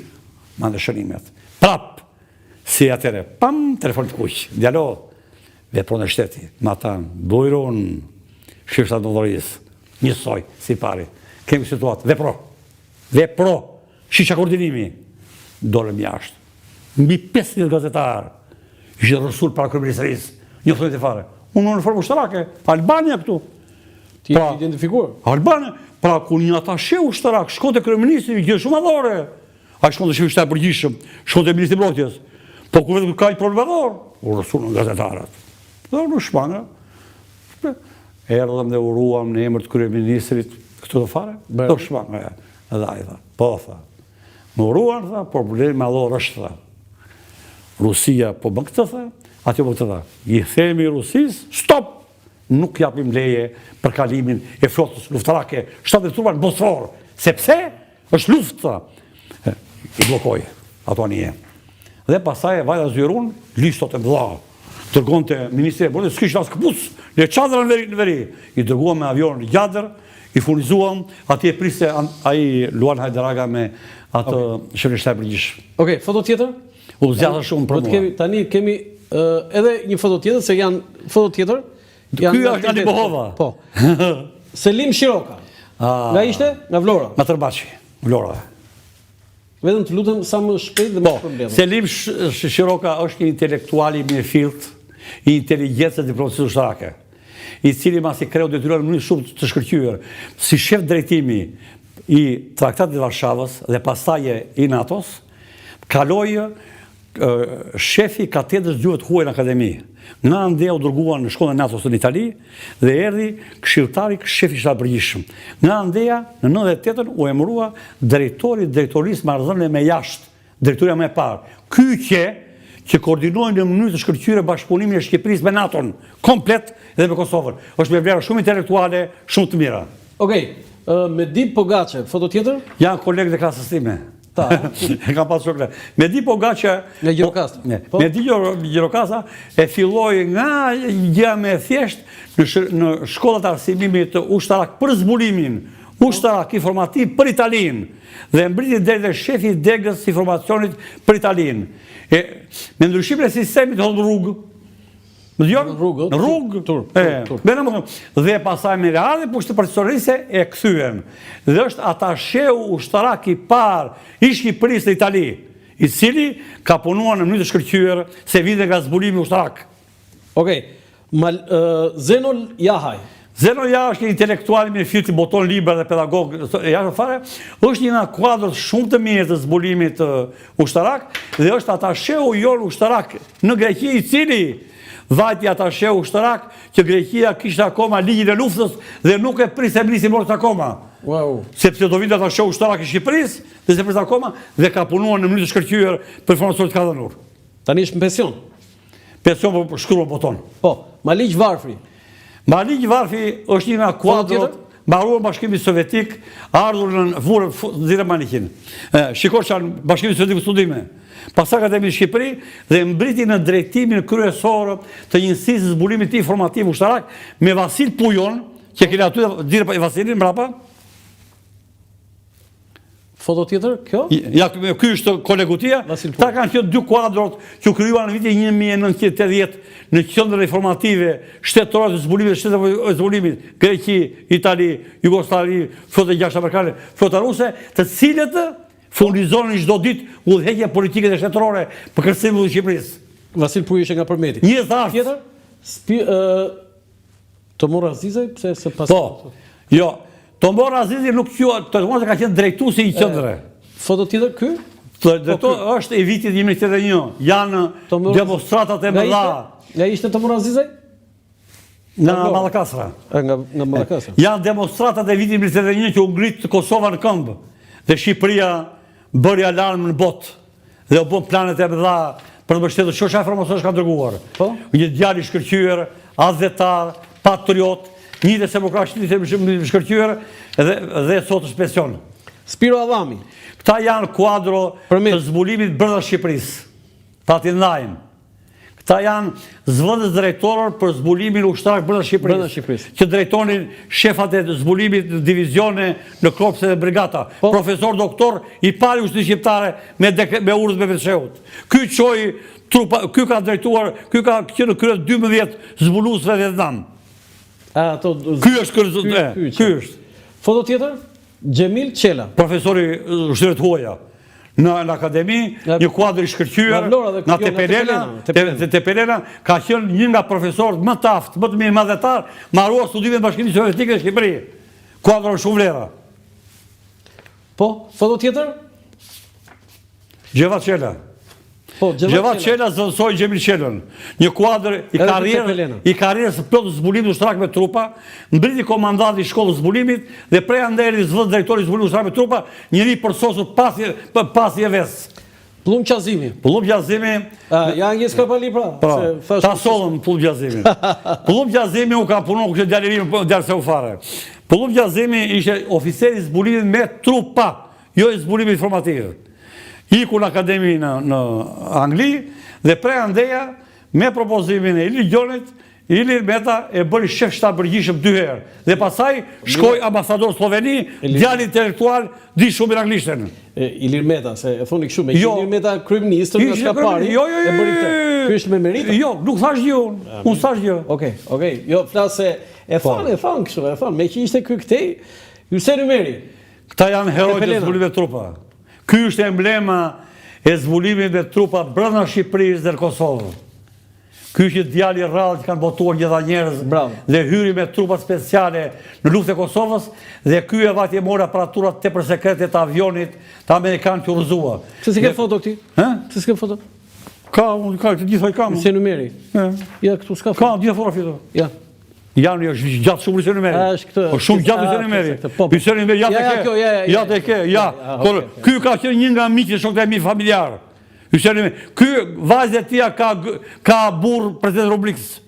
Mbante shënimet. Prap, si atëherë, pam, telefon të kuq. Djalo, vepron e shteti. Matanë, bujrun, shifta të dhorisë. Njësoj, si pari. Kemi situatë, vepro. Vepro, shisha koordinimi. Dolëm jashtë. Mbi 50 gazetarë. Ishin rrësul para kryeministrisë. Një thënë të fare. Unë në uniformë ushtarake, Albania këtu. Ti pra, identifikuar? Albania, pra ku një atashe ushtarak, shkon te kryeministri, gjë shumë madhore. Ai shkon te shefi i shtabit të përgjithshëm, shkon te ministri i mbrojtjes. Po ku vetëm ka një problem madhor, u rrësulën gazetarët. Dhe unë u shmanga. Erdhëm dhe uruam në emër të kryeministrit këtë të fare, do shmanga. Edhe ai tha, po tha. Më uruan, tha, por problemi madhor është, tha. Rusia po bën këtë, tha, aty po këtë, tha. I themi Rusisë, stop! Nuk japim leje për kalimin e flotës luftarake 70 trupa në Bosfor, sepse është luftë, tha. I bllokoi ato anije. Dhe pastaj e vajta zyrë unë, listat e mëdha. Dërgonte ministri e mbrojtjes, s'kishte as këpucë, në çadra në veri, në veri. I dërguam me avion në Gjadër, i furnizuam, atje priste ai Luan Hajdaraga me atë okay. shefin e shtabit të përgjithshëm. Okej, okay, foto tjetër? U zgjata shumë për mua. Kemi, tani kemi uh, edhe një foto tjetër, se janë foto tjetër. Janë Ky është Ali Bohova. Po. Selim Shiroka. Ah, nga ishte? Nga Vlora. Nga Tërbaçi, Vlora. Vetëm të lutem sa më shpejt dhe më po, përmbledhur. Selim Shiroka është një intelektual i mirëfilltë i inteligjencës dhe diplomacisë ushtarake, i cili masi kreu detyrën në mënyrë shumë të shkëlqyer si shef drejtimi i Traktatit të Varshavës dhe pastaj i NATO-s, kaloi shefi i katedrës gjuhëve të huaja në akademi. Nga andej u dërgua në shkollën e NATO-s në Itali dhe erdhi këshilltari shefi i shtabit të përgjithshëm. Nga andeja në 98-ën u emërua drejtori i drejtorisë marrëdhënieve me jashtë, drejtoria më e parë. Ky qe që koordinoi në mënyrë të shkëlqyer bashkëpunimin e Shqipërisë me NATO-n, komplet dhe me Kosovën. Është me vlera shumë intelektuale, shumë të mira. Okej, okay. Medi Pogaçe, foto tjetër? Janë kolegë të klasës time. Ta. E kam pasur shok. Medi Pogaçe Nga Gjirokastra. Po. Medi Gjirokastra e filloi nga gjëja më e thjeshtë në në shkollat e arsimimit ushtarak për zbulimin ushtarak informativ për Italinë dhe mbriti deri te shefi i degës së informacionit për Italinë. E me ndryshimin e sistemit hodhën rrugë Më dëgjon? Në rrugë, në rrugë, turp, turp. Me në Dhe pastaj me ardhjen e pushtetit Partisë Socialiste e kthyen. Dhe është atasheu ushtarak i parë i Shqipërisë në Itali, i cili ka punuar në mënyrë të shkëlqyer se vinte nga zbulimi ushtarak. Okej. Mal, Zeno Jahaj. Zeno Jahaj është një intelektual i mirëfilltë, boton libra dhe pedagog, jashtë fare, është një nga kuadrot shumë të mirë të zbulimit ushtarak dhe është atasheu jonë ushtarak Në Greqi i cili vajti atasheu ushtarak që Greqia kishte akoma ligjin e luftës dhe nuk e priste ministri i mbrojtjes akoma. Wow. Sepse do vinte atasheu ushtarak i Shqipërisë dhe s'e priste akoma dhe ka punuar në mënyrë të shkëlqyer për informacionet që ka dhënur. Tani është në pension. Pension po shkruan boton. Po, Maliq Varfri. Maliq Varfi është një nga kuadrot mbaruar Bashkimin Sovjetik, ardhur në vurë nxirre Maliqin. Shiko që në Bashkimin Sovjetik studime. Pastaj akademi në Shqipëri dhe mbriti në drejtimin kryesor të njësisë së zbulimit informativ ushtarak me Vasil Pujon, që keni aty nxirre Vasilin mbrapa. Foto tjetër, kjo? Ja, ky është kolegu tija. Këta kanë qenë dy kuadrot që u krijuan në vitin 1980 në qendrën informative shtetërore të zbulimit, shtetërore të zbulimit, Greqi, Itali, Jugosllavi, flota e gjashtë amerikane, flota ruse, të cilët furnizonin çdo ditë udhëheqjen politike dhe shtetërore për kërcënimin e Shqipërisë. Vasil Pujo ishte nga Përmeti. Një thash. Tjetër? Spi, Tomor Azizaj, pse se pas... Po, jo, Tomor Azizi nuk quhet, Tomor ka qenë drejtuesi i qendre. Foto tjetër ky? Të drejto po, është i vitit 1981, janë demonstratat e mëdha. Nga ishte Tomor Azizaj? Nga Mallakastra. Nga nga Mallakastra. Janë demonstratat e vitit 1981 që u ngrit Kosova në këmbë dhe Shqipëria bëri alarm në botë. Dhe u bën planet e mëdha për të mbështetur shiko çfarë informacionesh ka dërguar. Po? Një djalë i shkëlqyer, atdhetar, patriot, një dhe se më ka shqipëri i shkëlqyer dhe dhe sot është pension. Spiro Avami. Këta janë kuadro të zbulimit brenda Shqipërisë. Ta t'i ndajmë. Këta janë zëvendës drejtorët për zbulimin ushtarak brenda Shqipërisë. Brenda Shqipërisë. Që drejtonin shefat e zbulimit në divizione, në korpse dhe brigata. Po. Profesor doktor i pari i ushtrisë shqiptare me me urdhër Mehmet Shehut. Ky çoi trupa, ky ka drejtuar, ky ka qenë në krye 12 zbuluesve në Vietnam. A, ato Ky është ky, ky, ky është. Foto tjetër? Xhemil Çela. Profesori ushtrirë të huaja në në akademi, një kuadër i shkëlqyer nga jo, Tepelena, te Tepelena ka qenë një nga profesorët më të aftë, më të mirë, më atdhetar, mbaruar studimet në Bashkimin Sovjetik dhe Shqipëri. Kuadër me shumë vlera. Po, foto tjetër? Xhevat Çela. Po, Xhevat Çela zëvendësoi Xhemil Çelën. Një kuadër i karrierës, i karrierës së plotë zbulimit ushtarak me trupa, mbërriti komandant i shkollës zbulimit dhe prej andej erdhi zëvendës drejtori i zbulimit ushtarak me trupa, njeri i përsosur pa asnjë ves. Pëllumb Qazimi. Pëllumb Qazimi. Ja një Skrapali pra. Po, ta sollëm Pëllumb Qazimin. Pëllumb Qazimi u ka punu kështë djalë i ri, po, djalë se u fare. Pëllumb Qazimi ishte oficeri i zbulimit me trupa. Jo i zbulimit informativ. Iku në akademi në, në Angli dhe prej andeja me propozimin e Ilir Gjonit, Ilir Meta e bëri shef shtab përgjithshëm dy herë. Dhe pastaj shkoi ambasador Slloveni, djalë intelektual, di shumë mirë anglishten. Ilir Meta, se e thoni kështu, me jo, Ilir Meta kryeministër nga Skrapari, jo, jo, jo, e bëri këtë. Ky është me meritë. Jo, nuk thash gjë unë. Unë s'thash gjë. Okej, okej. Jo, flas se e po. thonë, e thonë kështu, e thonë, meqë ishte ky këtej, Hysen Ymeri. Këta janë herojtë e zbulimit me trupa. Ky është emblema e zbulimit me trupa brenda Shqipërisë dhe në Kosovë. Ky është një djalë i rrallë që kanë botuar gjitha njerëz dhe hyri me trupa speciale në luftën e Kosovës dhe ky e vajti e mori aparaturat tepër sekrete të avionit të amerikan që u rrëzua. Pse s'ke foto këtij? Hë? Pse s'ke foto? Ka, unë ka, të gjitha i kam. Hysen Ymeri. Ja, këtu s'ka foto. Ka, gjitha fotografitë. Ja. Janë, është gjatë shumë Hysen Ymeri. Është këtë. Po shumë gjatë Hysen Ymeri. Po, po. Hysen Ymeri, ja të ke. Ja të ke, ja. Por ky ka qenë një nga miqtë shokët e mi familjar. Hysen Ymeri. Ky vajza e tij ka ka burr president Republikës.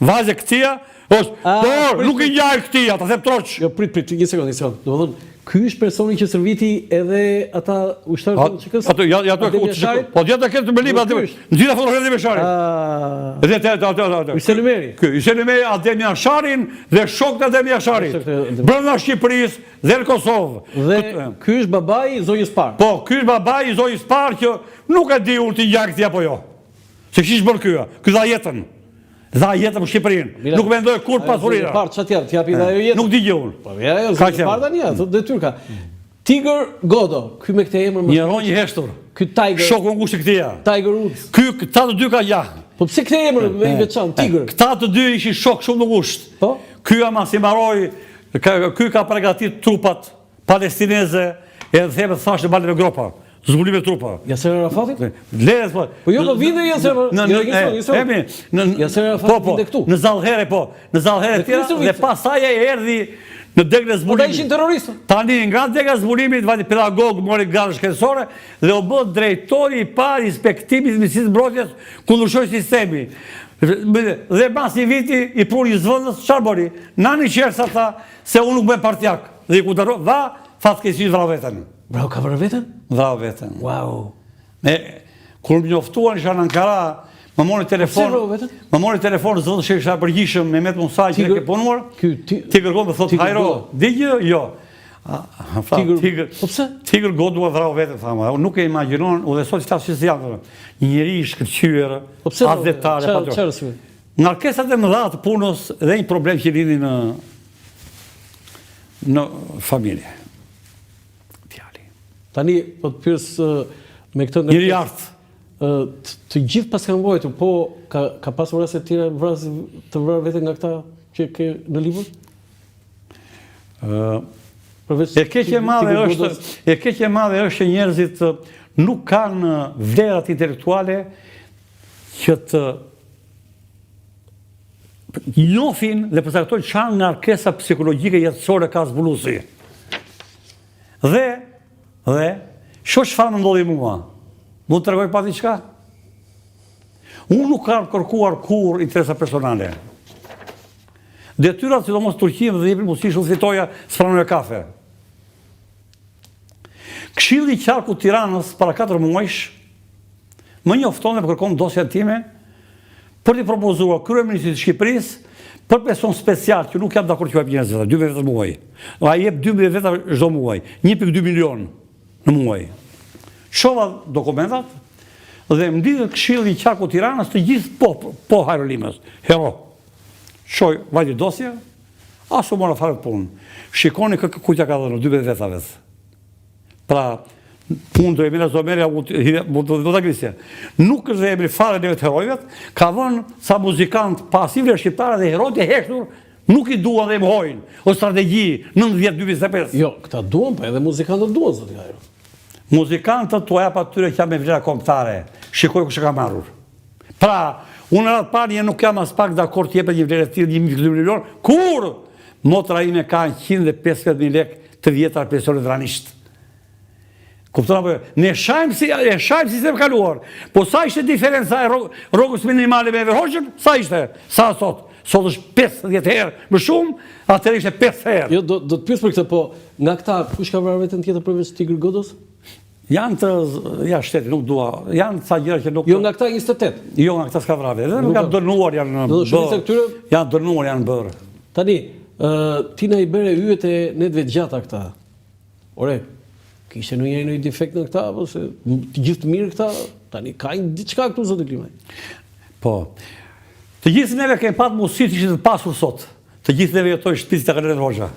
Vajza e këtija është, por nuk i ngjaj këtija, ta them troç. Jo, prit, prit, një sekondë, një sekondë. Domethënë, Ky është personi që stërviti edhe ata ushtarët e UÇK-së? Ato ja ja ato UÇK. Po ja ta ketë me libra aty. Në gjitha fotografitë e Jasharit. Ah. Dhe te ato ato ato. Hysen Ymeri. Ky Hysen Ymeri Adem Jasharin dhe shokët e Adem Jasharit. Brenda Shqipërisë dhe në Kosovë. Dhe ky është babai i zonjës parë. Po, ky është babai i zonjës parë që nuk e di unë t'i ngjaj këtij apo jo. Se ç'ish bërë ky, ky dha jetën. Dha jetën për Shqipërinë. Nuk mendoj kurrë pasurinë. Parë çfarë t'jap, t'japi dhe ajo jetën. Nuk di gjë unë. Po ja, ajo zonjë parë tani, ato detyrë ka. Tiger Godo, ky me këtë emër më. Një rronjë i heshtur. Ky Tiger. Shoku i ngushtë i këtij. Tiger Woods. Ky këta të dy ka ja. Po pse këtë emër më i veçantë Tiger? Këta të dy ishin shok shumë të ngushtë. Po. Ky ama si mbaroi, ky ka përgatitur trupat palestineze edhe them thashë në Malin e Gropa. Zbulime trupa. Jaser Arafatit? Lere, po. Po jo, po vinte Jaser Në jo, një sekondë, një sekondë. Në Jaser Arafatit po, po, vinte këtu. Në Zallhere po, në Zallhere të tjera dhe pastaj ai erdhi në degën e Po zbulimit. ishin terroristë. Tani nga dega e zbulimit vajti pedagog, mori gradë shkencore dhe u bë drejtori i parë i inspektimit të Ministrisë së Mbrojtjes ku ndryshoi sistemi. Dhe mbas një viti i pruri një zëvendës, çfarë bëri? Nani qersa tha se unë nuk bëhem partiak. Dhe i kundërro, dha fatkeqësisht vrau veten. Vrau ka vrarë veten? Vrau veten. Wow. Me kur më njoftuan isha në Ankara, më mori telefon. Më mori telefon zëvendës shefi i shtabit përgjithshëm Mehmet Musa që ke punuar. Ky ti Tiger më thotë Hajro, di gjë? Jo. Tiger, Tiger, po pse? Tiger Godo vrau veten, tha më. Unë nuk e imagjinon, unë dhe sot flas si janë. Një njeri i shkëlqyer, po pse atdhetar, patriot. Ngarkesat e mëdha të punës dhe një problem që lindi në në familje. Djali. Tani, po të pyes me këtë nga... Njeri i artë. Të gjithë paskan vuajtur, po ka, ka pasur raste të tjera vrasë të vrarë veten nga këta që ke në libër? Ë Përveç e keq e madhe është, e keq e madhe është që njerëzit nuk kanë vlerat intelektuale që të njohin dhe përcaktojnë çfarë ngarkesa psikologjike jetësore ka zbuluesi. Dhe, dhe, shoh çfarë më ndodhi mua. Mund të tregoj pa diçka? Unë nuk kam kërkuar kurrë interesa personale. Detyrat, sidomos Turqi, më dhe jepnin mundësi shumë fitoja, s'pranoja kafe. Këshilli i Qarkut Tiranës para 4 muajsh më njofton dhe më kërkon dosjen time. Për t'i propozuar kryeministrit të Shqipërisë për pension special që nuk jam dakord që jep njerëzve, 12 veta në muaj. Ai jep 12 veta çdo muaj, 1.2 milion në muaj. Çova dokumentat dhe mblidhet këshilli i qarkut Tiranës të gjithë po po Hajro Limës, hero. Çoj vajti dosja, as u mora fare punë. Shikoni kë kujt ja ka dhënë 12 vetave. Pra, unë do e mira s'do merja, mund të ta grisja. Nuk është dhe emri fare në vetë herojvet, ka vënë ca muzikantë pa asnjë vlerë shqiptare dhe herojt e heshtur nuk i duan dhe i mohojnë. O strategji 90-2025. Jo, këta duan, pa po edhe muzikantët duan, zoti Hajro. Muzikantët t'ua jap atyre që janë me vlera kombëtare. Shikoj kush e ka marrur. Pra, unë në radhë parë nuk jam aspak dakord të jepet një vlerë e tillë 1.2 milion, kur motra ime ka 115.000 lekë të vjetra pensionet vranisht. Kupton apo jo? Ne shajmë si e shajmë sistem kaluar. Po sa ishte diferenca e rrogës minimale me Enver Hoxhën? Sa ishte? Sa sot? Sot është 50 herë më shumë, atëherë ishte 5 herë. Jo, do do të pyes për këtë, po nga këta kush ka vrarë veten tjetër përveç Tigri Godos? Janë të ja shteti, nuk dua. Janë ca gjëra që nuk Jo nga këta 28. Jo nga këta s'ka vrarë. Edhe nuk janë dënuar janë Do të shumica këtyre janë dënuar janë bërë. Tani, ë ti na i bëre yjet e netëve të gjata këta. Ore, kishte ndonjëri ndonjë defekt në këta apo se të gjithë të mirë këta, tani ka një diçka këtu zoti Limaj. Po. Të gjithë neve kemi pat mundësi të ishim të pasur sot. Të gjithë neve jetojmë në shtëpi të ka lënë Hoxha.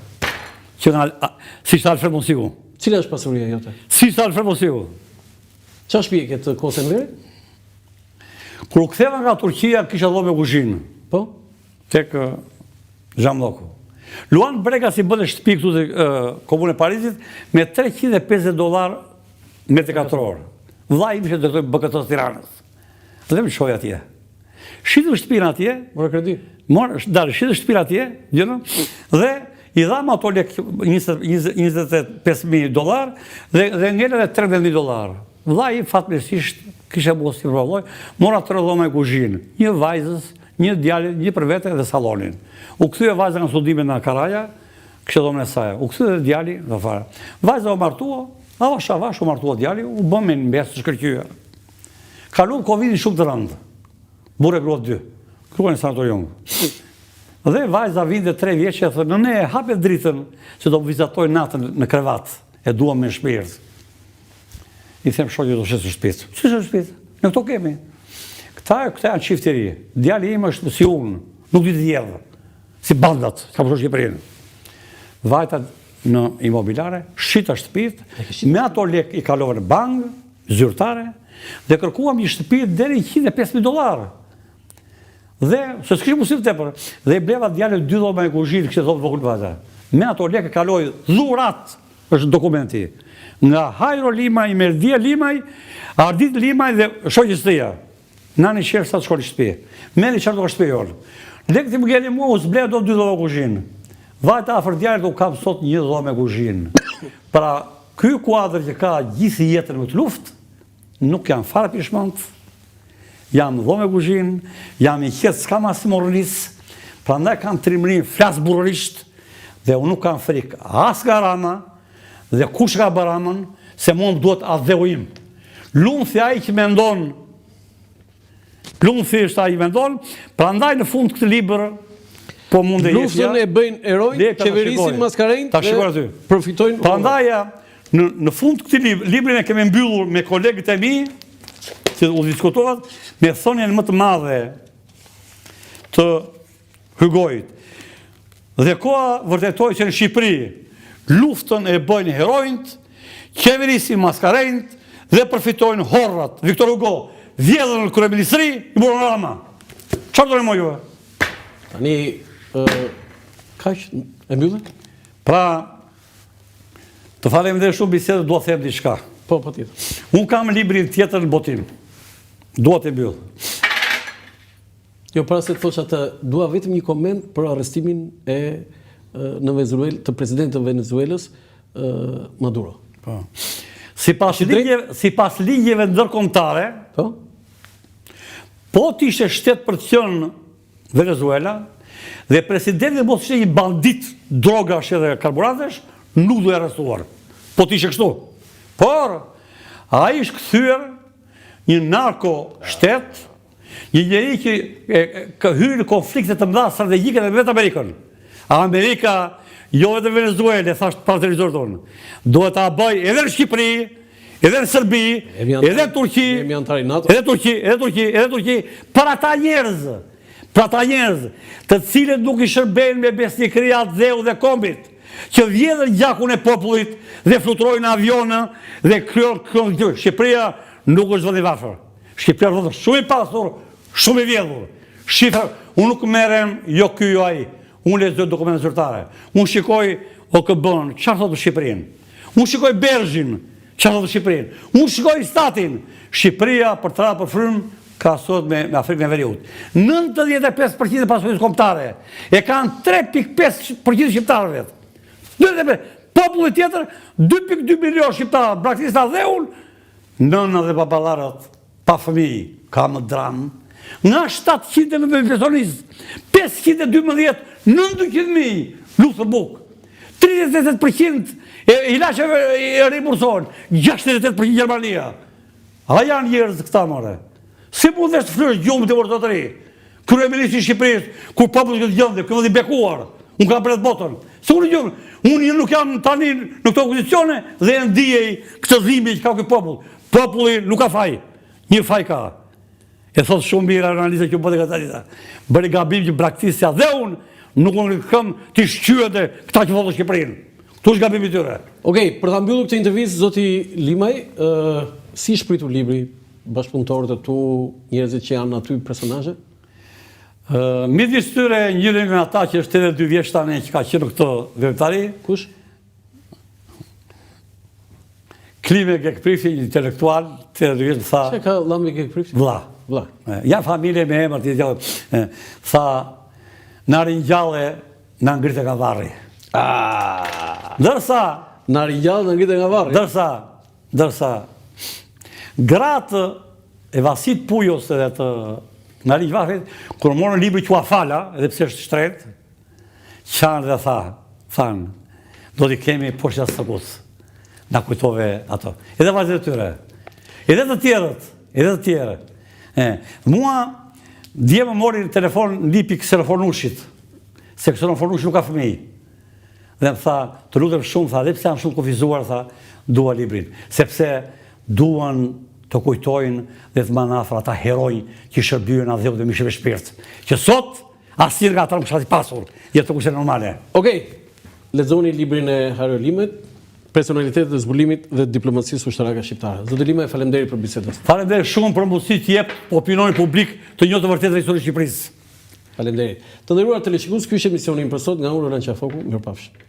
Që nga si ishte Alfred Moisiu. Cila është pasuria jote? Si ishte Alfred Moisiu. Çfarë shtëpi e ke të kohës Enverit? Kur u ktheva nga Turqia kisha dhomë e kuzhinë. Po? Tek Xhamlloku. Luan Brega si bënte shtëpi këtu te Komunën e Parisit me 350 dollar metri katror. Vllai im ishte drejtor BKT së Tiranës. Dhe më çoi atje. Shitëm shtëpinë atje. Mora kredi. Mora, dalë, shitëm shtëpinë atje, gjithë, dhe i dhamë ato lek 25.000 dollar dhe, dhe ngela dhe 13.000 dollar. Vllai im fatmirësisht kishte mundësi për lloj, mora tre dhoma e kuzhinë, një vajzës, një djalit, një për vete dhe sallonin. U kthye vajza nga studimet në Karaja, kishte dhomën e saj. U kthye dhe djali në fare. Vajza u martua, avash avash u martua djali, u bë me mbesë të shkëlqyer. Kaluam Covidin shumë të rëndë. Burrë e grua dy. Grua në sanatorium. Dhe vajza vinte tre vjeçe e thotë, "Nënë, hape dritën se do më vizatoj natën në krevat. E dua me shpirt." I them shoqe do shesim shtëpitë. Si shesim shtëpitë? Ne këto kemi. Këta, këta janë çift i ri. Djali im është si unë, nuk di të vjedhë. Si bandat, ka pushtuar Shqipërinë. Vajta në imobiliare, shita shtëpitë, me ato lek i kalova në bankë, zyrtare dhe kërkuam një shtëpi deri 105.000 dollarë. Dhe, se s'kishim mundësi tepër, dhe i bleva djalit dy dhoma e kuzhinë, kishte dhomë vogël vajza. Me ato lekë kaloi dhuratë, është dokumenti. Nga Hajro Limaj, Merdia Limaj, Ardit Limaj dhe shoqes tija. Nani qejf sa të shkoni në shtëpi. Merri çfarë do shtëpi jonë. Lekët që më ngeli mua u s'bleva dot dy dhoma kuzhinë. Vajta afër djalit u kam sot një dhomë kuzhinë. Pra, ky kuadër që ka gjithë jetën në këtë luftë, nuk jam fare pishman, jam dhomë kuzhinë, jam i qetë, s'kam asnjë morlicë, prandaj kam trimërinë, flas burrërisht, dhe unë nuk kam frikë as nga Rama, dhe kush ka bërë Ramën, se mua më duhet atdheu im. Lumthi ai që mendon, lumthi është ai që mendon, prandaj në fund këtë libër, po mund e Luftën e bëjnë heronjtë, qeverisin maskarenjtë, ta shikoj aty. Përfitojnë. Prandaj në në fund këtë libër, librin e kemi mbyllur me kolegët e mi, që u diskutohet me thënien më të madhe të Hygoit. Dhe koha vërtetoi që në Shqipëri luftën e bëjnë heronjtë, qeverisin maskarenjtë dhe përfitojnë horrat. Viktor Hugo, vjedhën në kryeministri, i mori Rama. Çfarë doni më juve? Tani, kaq, e mbyllë? Pra, të faleminderit shumë bisedë, dua të them diçka. Po, patjetër. Unë kam librin tjetër në botim. Dua të mbyll. Jo, para se të thosh atë, dua vetëm një koment për arrestimin e në Venezuelë të presidentit të Venezuelës, Maduro. Po. Sipas ligjeve, sipas ligjeve ndërkombëtare, po. Po të ishte shtet për të qenë Venezuela dhe presidenti mos ishte një bandit drogash edhe karburantesh, nuk do e arrestuar. Po të ishte kështu. Por ai është kthyer një narko shtet. Një njeri që ka hyrë në konflikte të mëdha strategjike dhe me vetë Amerikën. Amerika, jo vetëm Venezuelë, e thashë para televizorit tonë, duhet ta bëjë edhe në Shqipëri, edhe në Serbi, edhe në Turqi, edhe Turqi, edhe Turqi, edhe Turqi, për ata njerëz, për ata njerëz, të cilët nuk i shërbejnë me besnikëri atdheut dhe kombit, që vjedhin gjakun e popullit dhe fluturojnë në avionë dhe kjo Shqipëria nuk është vend i varfër. Shqipëria është vend shumë i pasur, shumë i vjedhur. Shifra, unë nuk merrem jo ky jo ai. Unë lexoj dokumente zyrtare. Unë shikoj OKB-n, çfarë thotë për Shqipërinë. Unë shikoj BERZH-in, çfarë thotë për Shqipërinë. Unë shikoj INSTAT-in. Shqipëria për tra për frymë krahasohet me, me Afrikën e Veriut. 95% e pasurisë kombëtare e kanë 3.5% shqiptarëve. 95 populli tjetër 2.2 milion shqiptarë braktisin atdheun, Nëna dhe baballarët pa fëmijë, ka më dramë? Nga 719 pensionistë, 512 nën 200.000 luftë për bukë. 38% e ilaçeve e rimbursohen, 68% Gjermania. A janë njerëz këta more? Si mundesh të flesh gjumë ti more zotëri? Kryeministri i Shqipërisë, kur populli këtë gjendje, ky vend i bekuar, unë kam përreth botën. Se unë gjumë, unë nuk jam tani në këto pozicione dhe e ndiej këtë dhimbje që ka ky popull. Populli nuk ka faj, një faj ka. E thotë shumë mirë analiza që u bëtë gazeta. Bëri gabim që braktisi atdheun, nuk u ngrit këmbë t'i shqyente këta që vodhën Shqipërinë. Këtu është gabimi i tyre. Okej, për ta mbyllur këtë intervistë, zoti Limaj, ë si është pritur libri Bashkëpunëtorët e tu, njerëzit që janë aty personazhe? Midis tyre njëri nga ata që është 82 vjeç tani që ka qenë në këtë veprimtari. Kush? Klime Gekprifti, një intelektual, 82 vjeç tha. Çka ka Llami Gekprifti? Vlla. Vlla. Ja familje me emër të gjallë. Tha na ringjalle na ngrite nga varri. Ah. Ndërsa na ringjalle na ngrite nga varri. Ndërsa Ndërsa, gratë e Vasit Pujos edhe të Narik Vafit, kur morën librin që ua fala, edhe pse është shtrenjtë, qanë dhe tha, thanë, do t'i kemi poshtë jastëkut, na kujtove ato. Edhe vajzat e tyre, edhe të tjerët, edhe të tjerët. E, mua, dje më mori në telefon nipi Ksenofon Nushit, se Ksenofon Nushi nuk ka fëmijë. Dhe më tha, të lutem shumë, tha, dhe pse jam shumë kufizuar, tha, dua librin. Sepse duan të kujtojnë dhe të mbanë afër ata heronj që shërbyen atdheut me mish e me shpirt. Që sot, asnjë nga ata nuk është i pasur, jeton në kushte normale. Okej, lexoni librin e Hajro Limajt, Personalitetet e zbulimit dhe diplomacisë ushtarake shqiptare. Zoti Limaj, faleminderit për bisedën. Faleminderit shumë për mundësinë që jep opinioni publik të njohë të vërtetën e historisë së Shqipërisë. Faleminderit. Të nderuar teleshikues, ky ishte emisioni im për sot nga unë Roland Qafoku. Mirupafshim.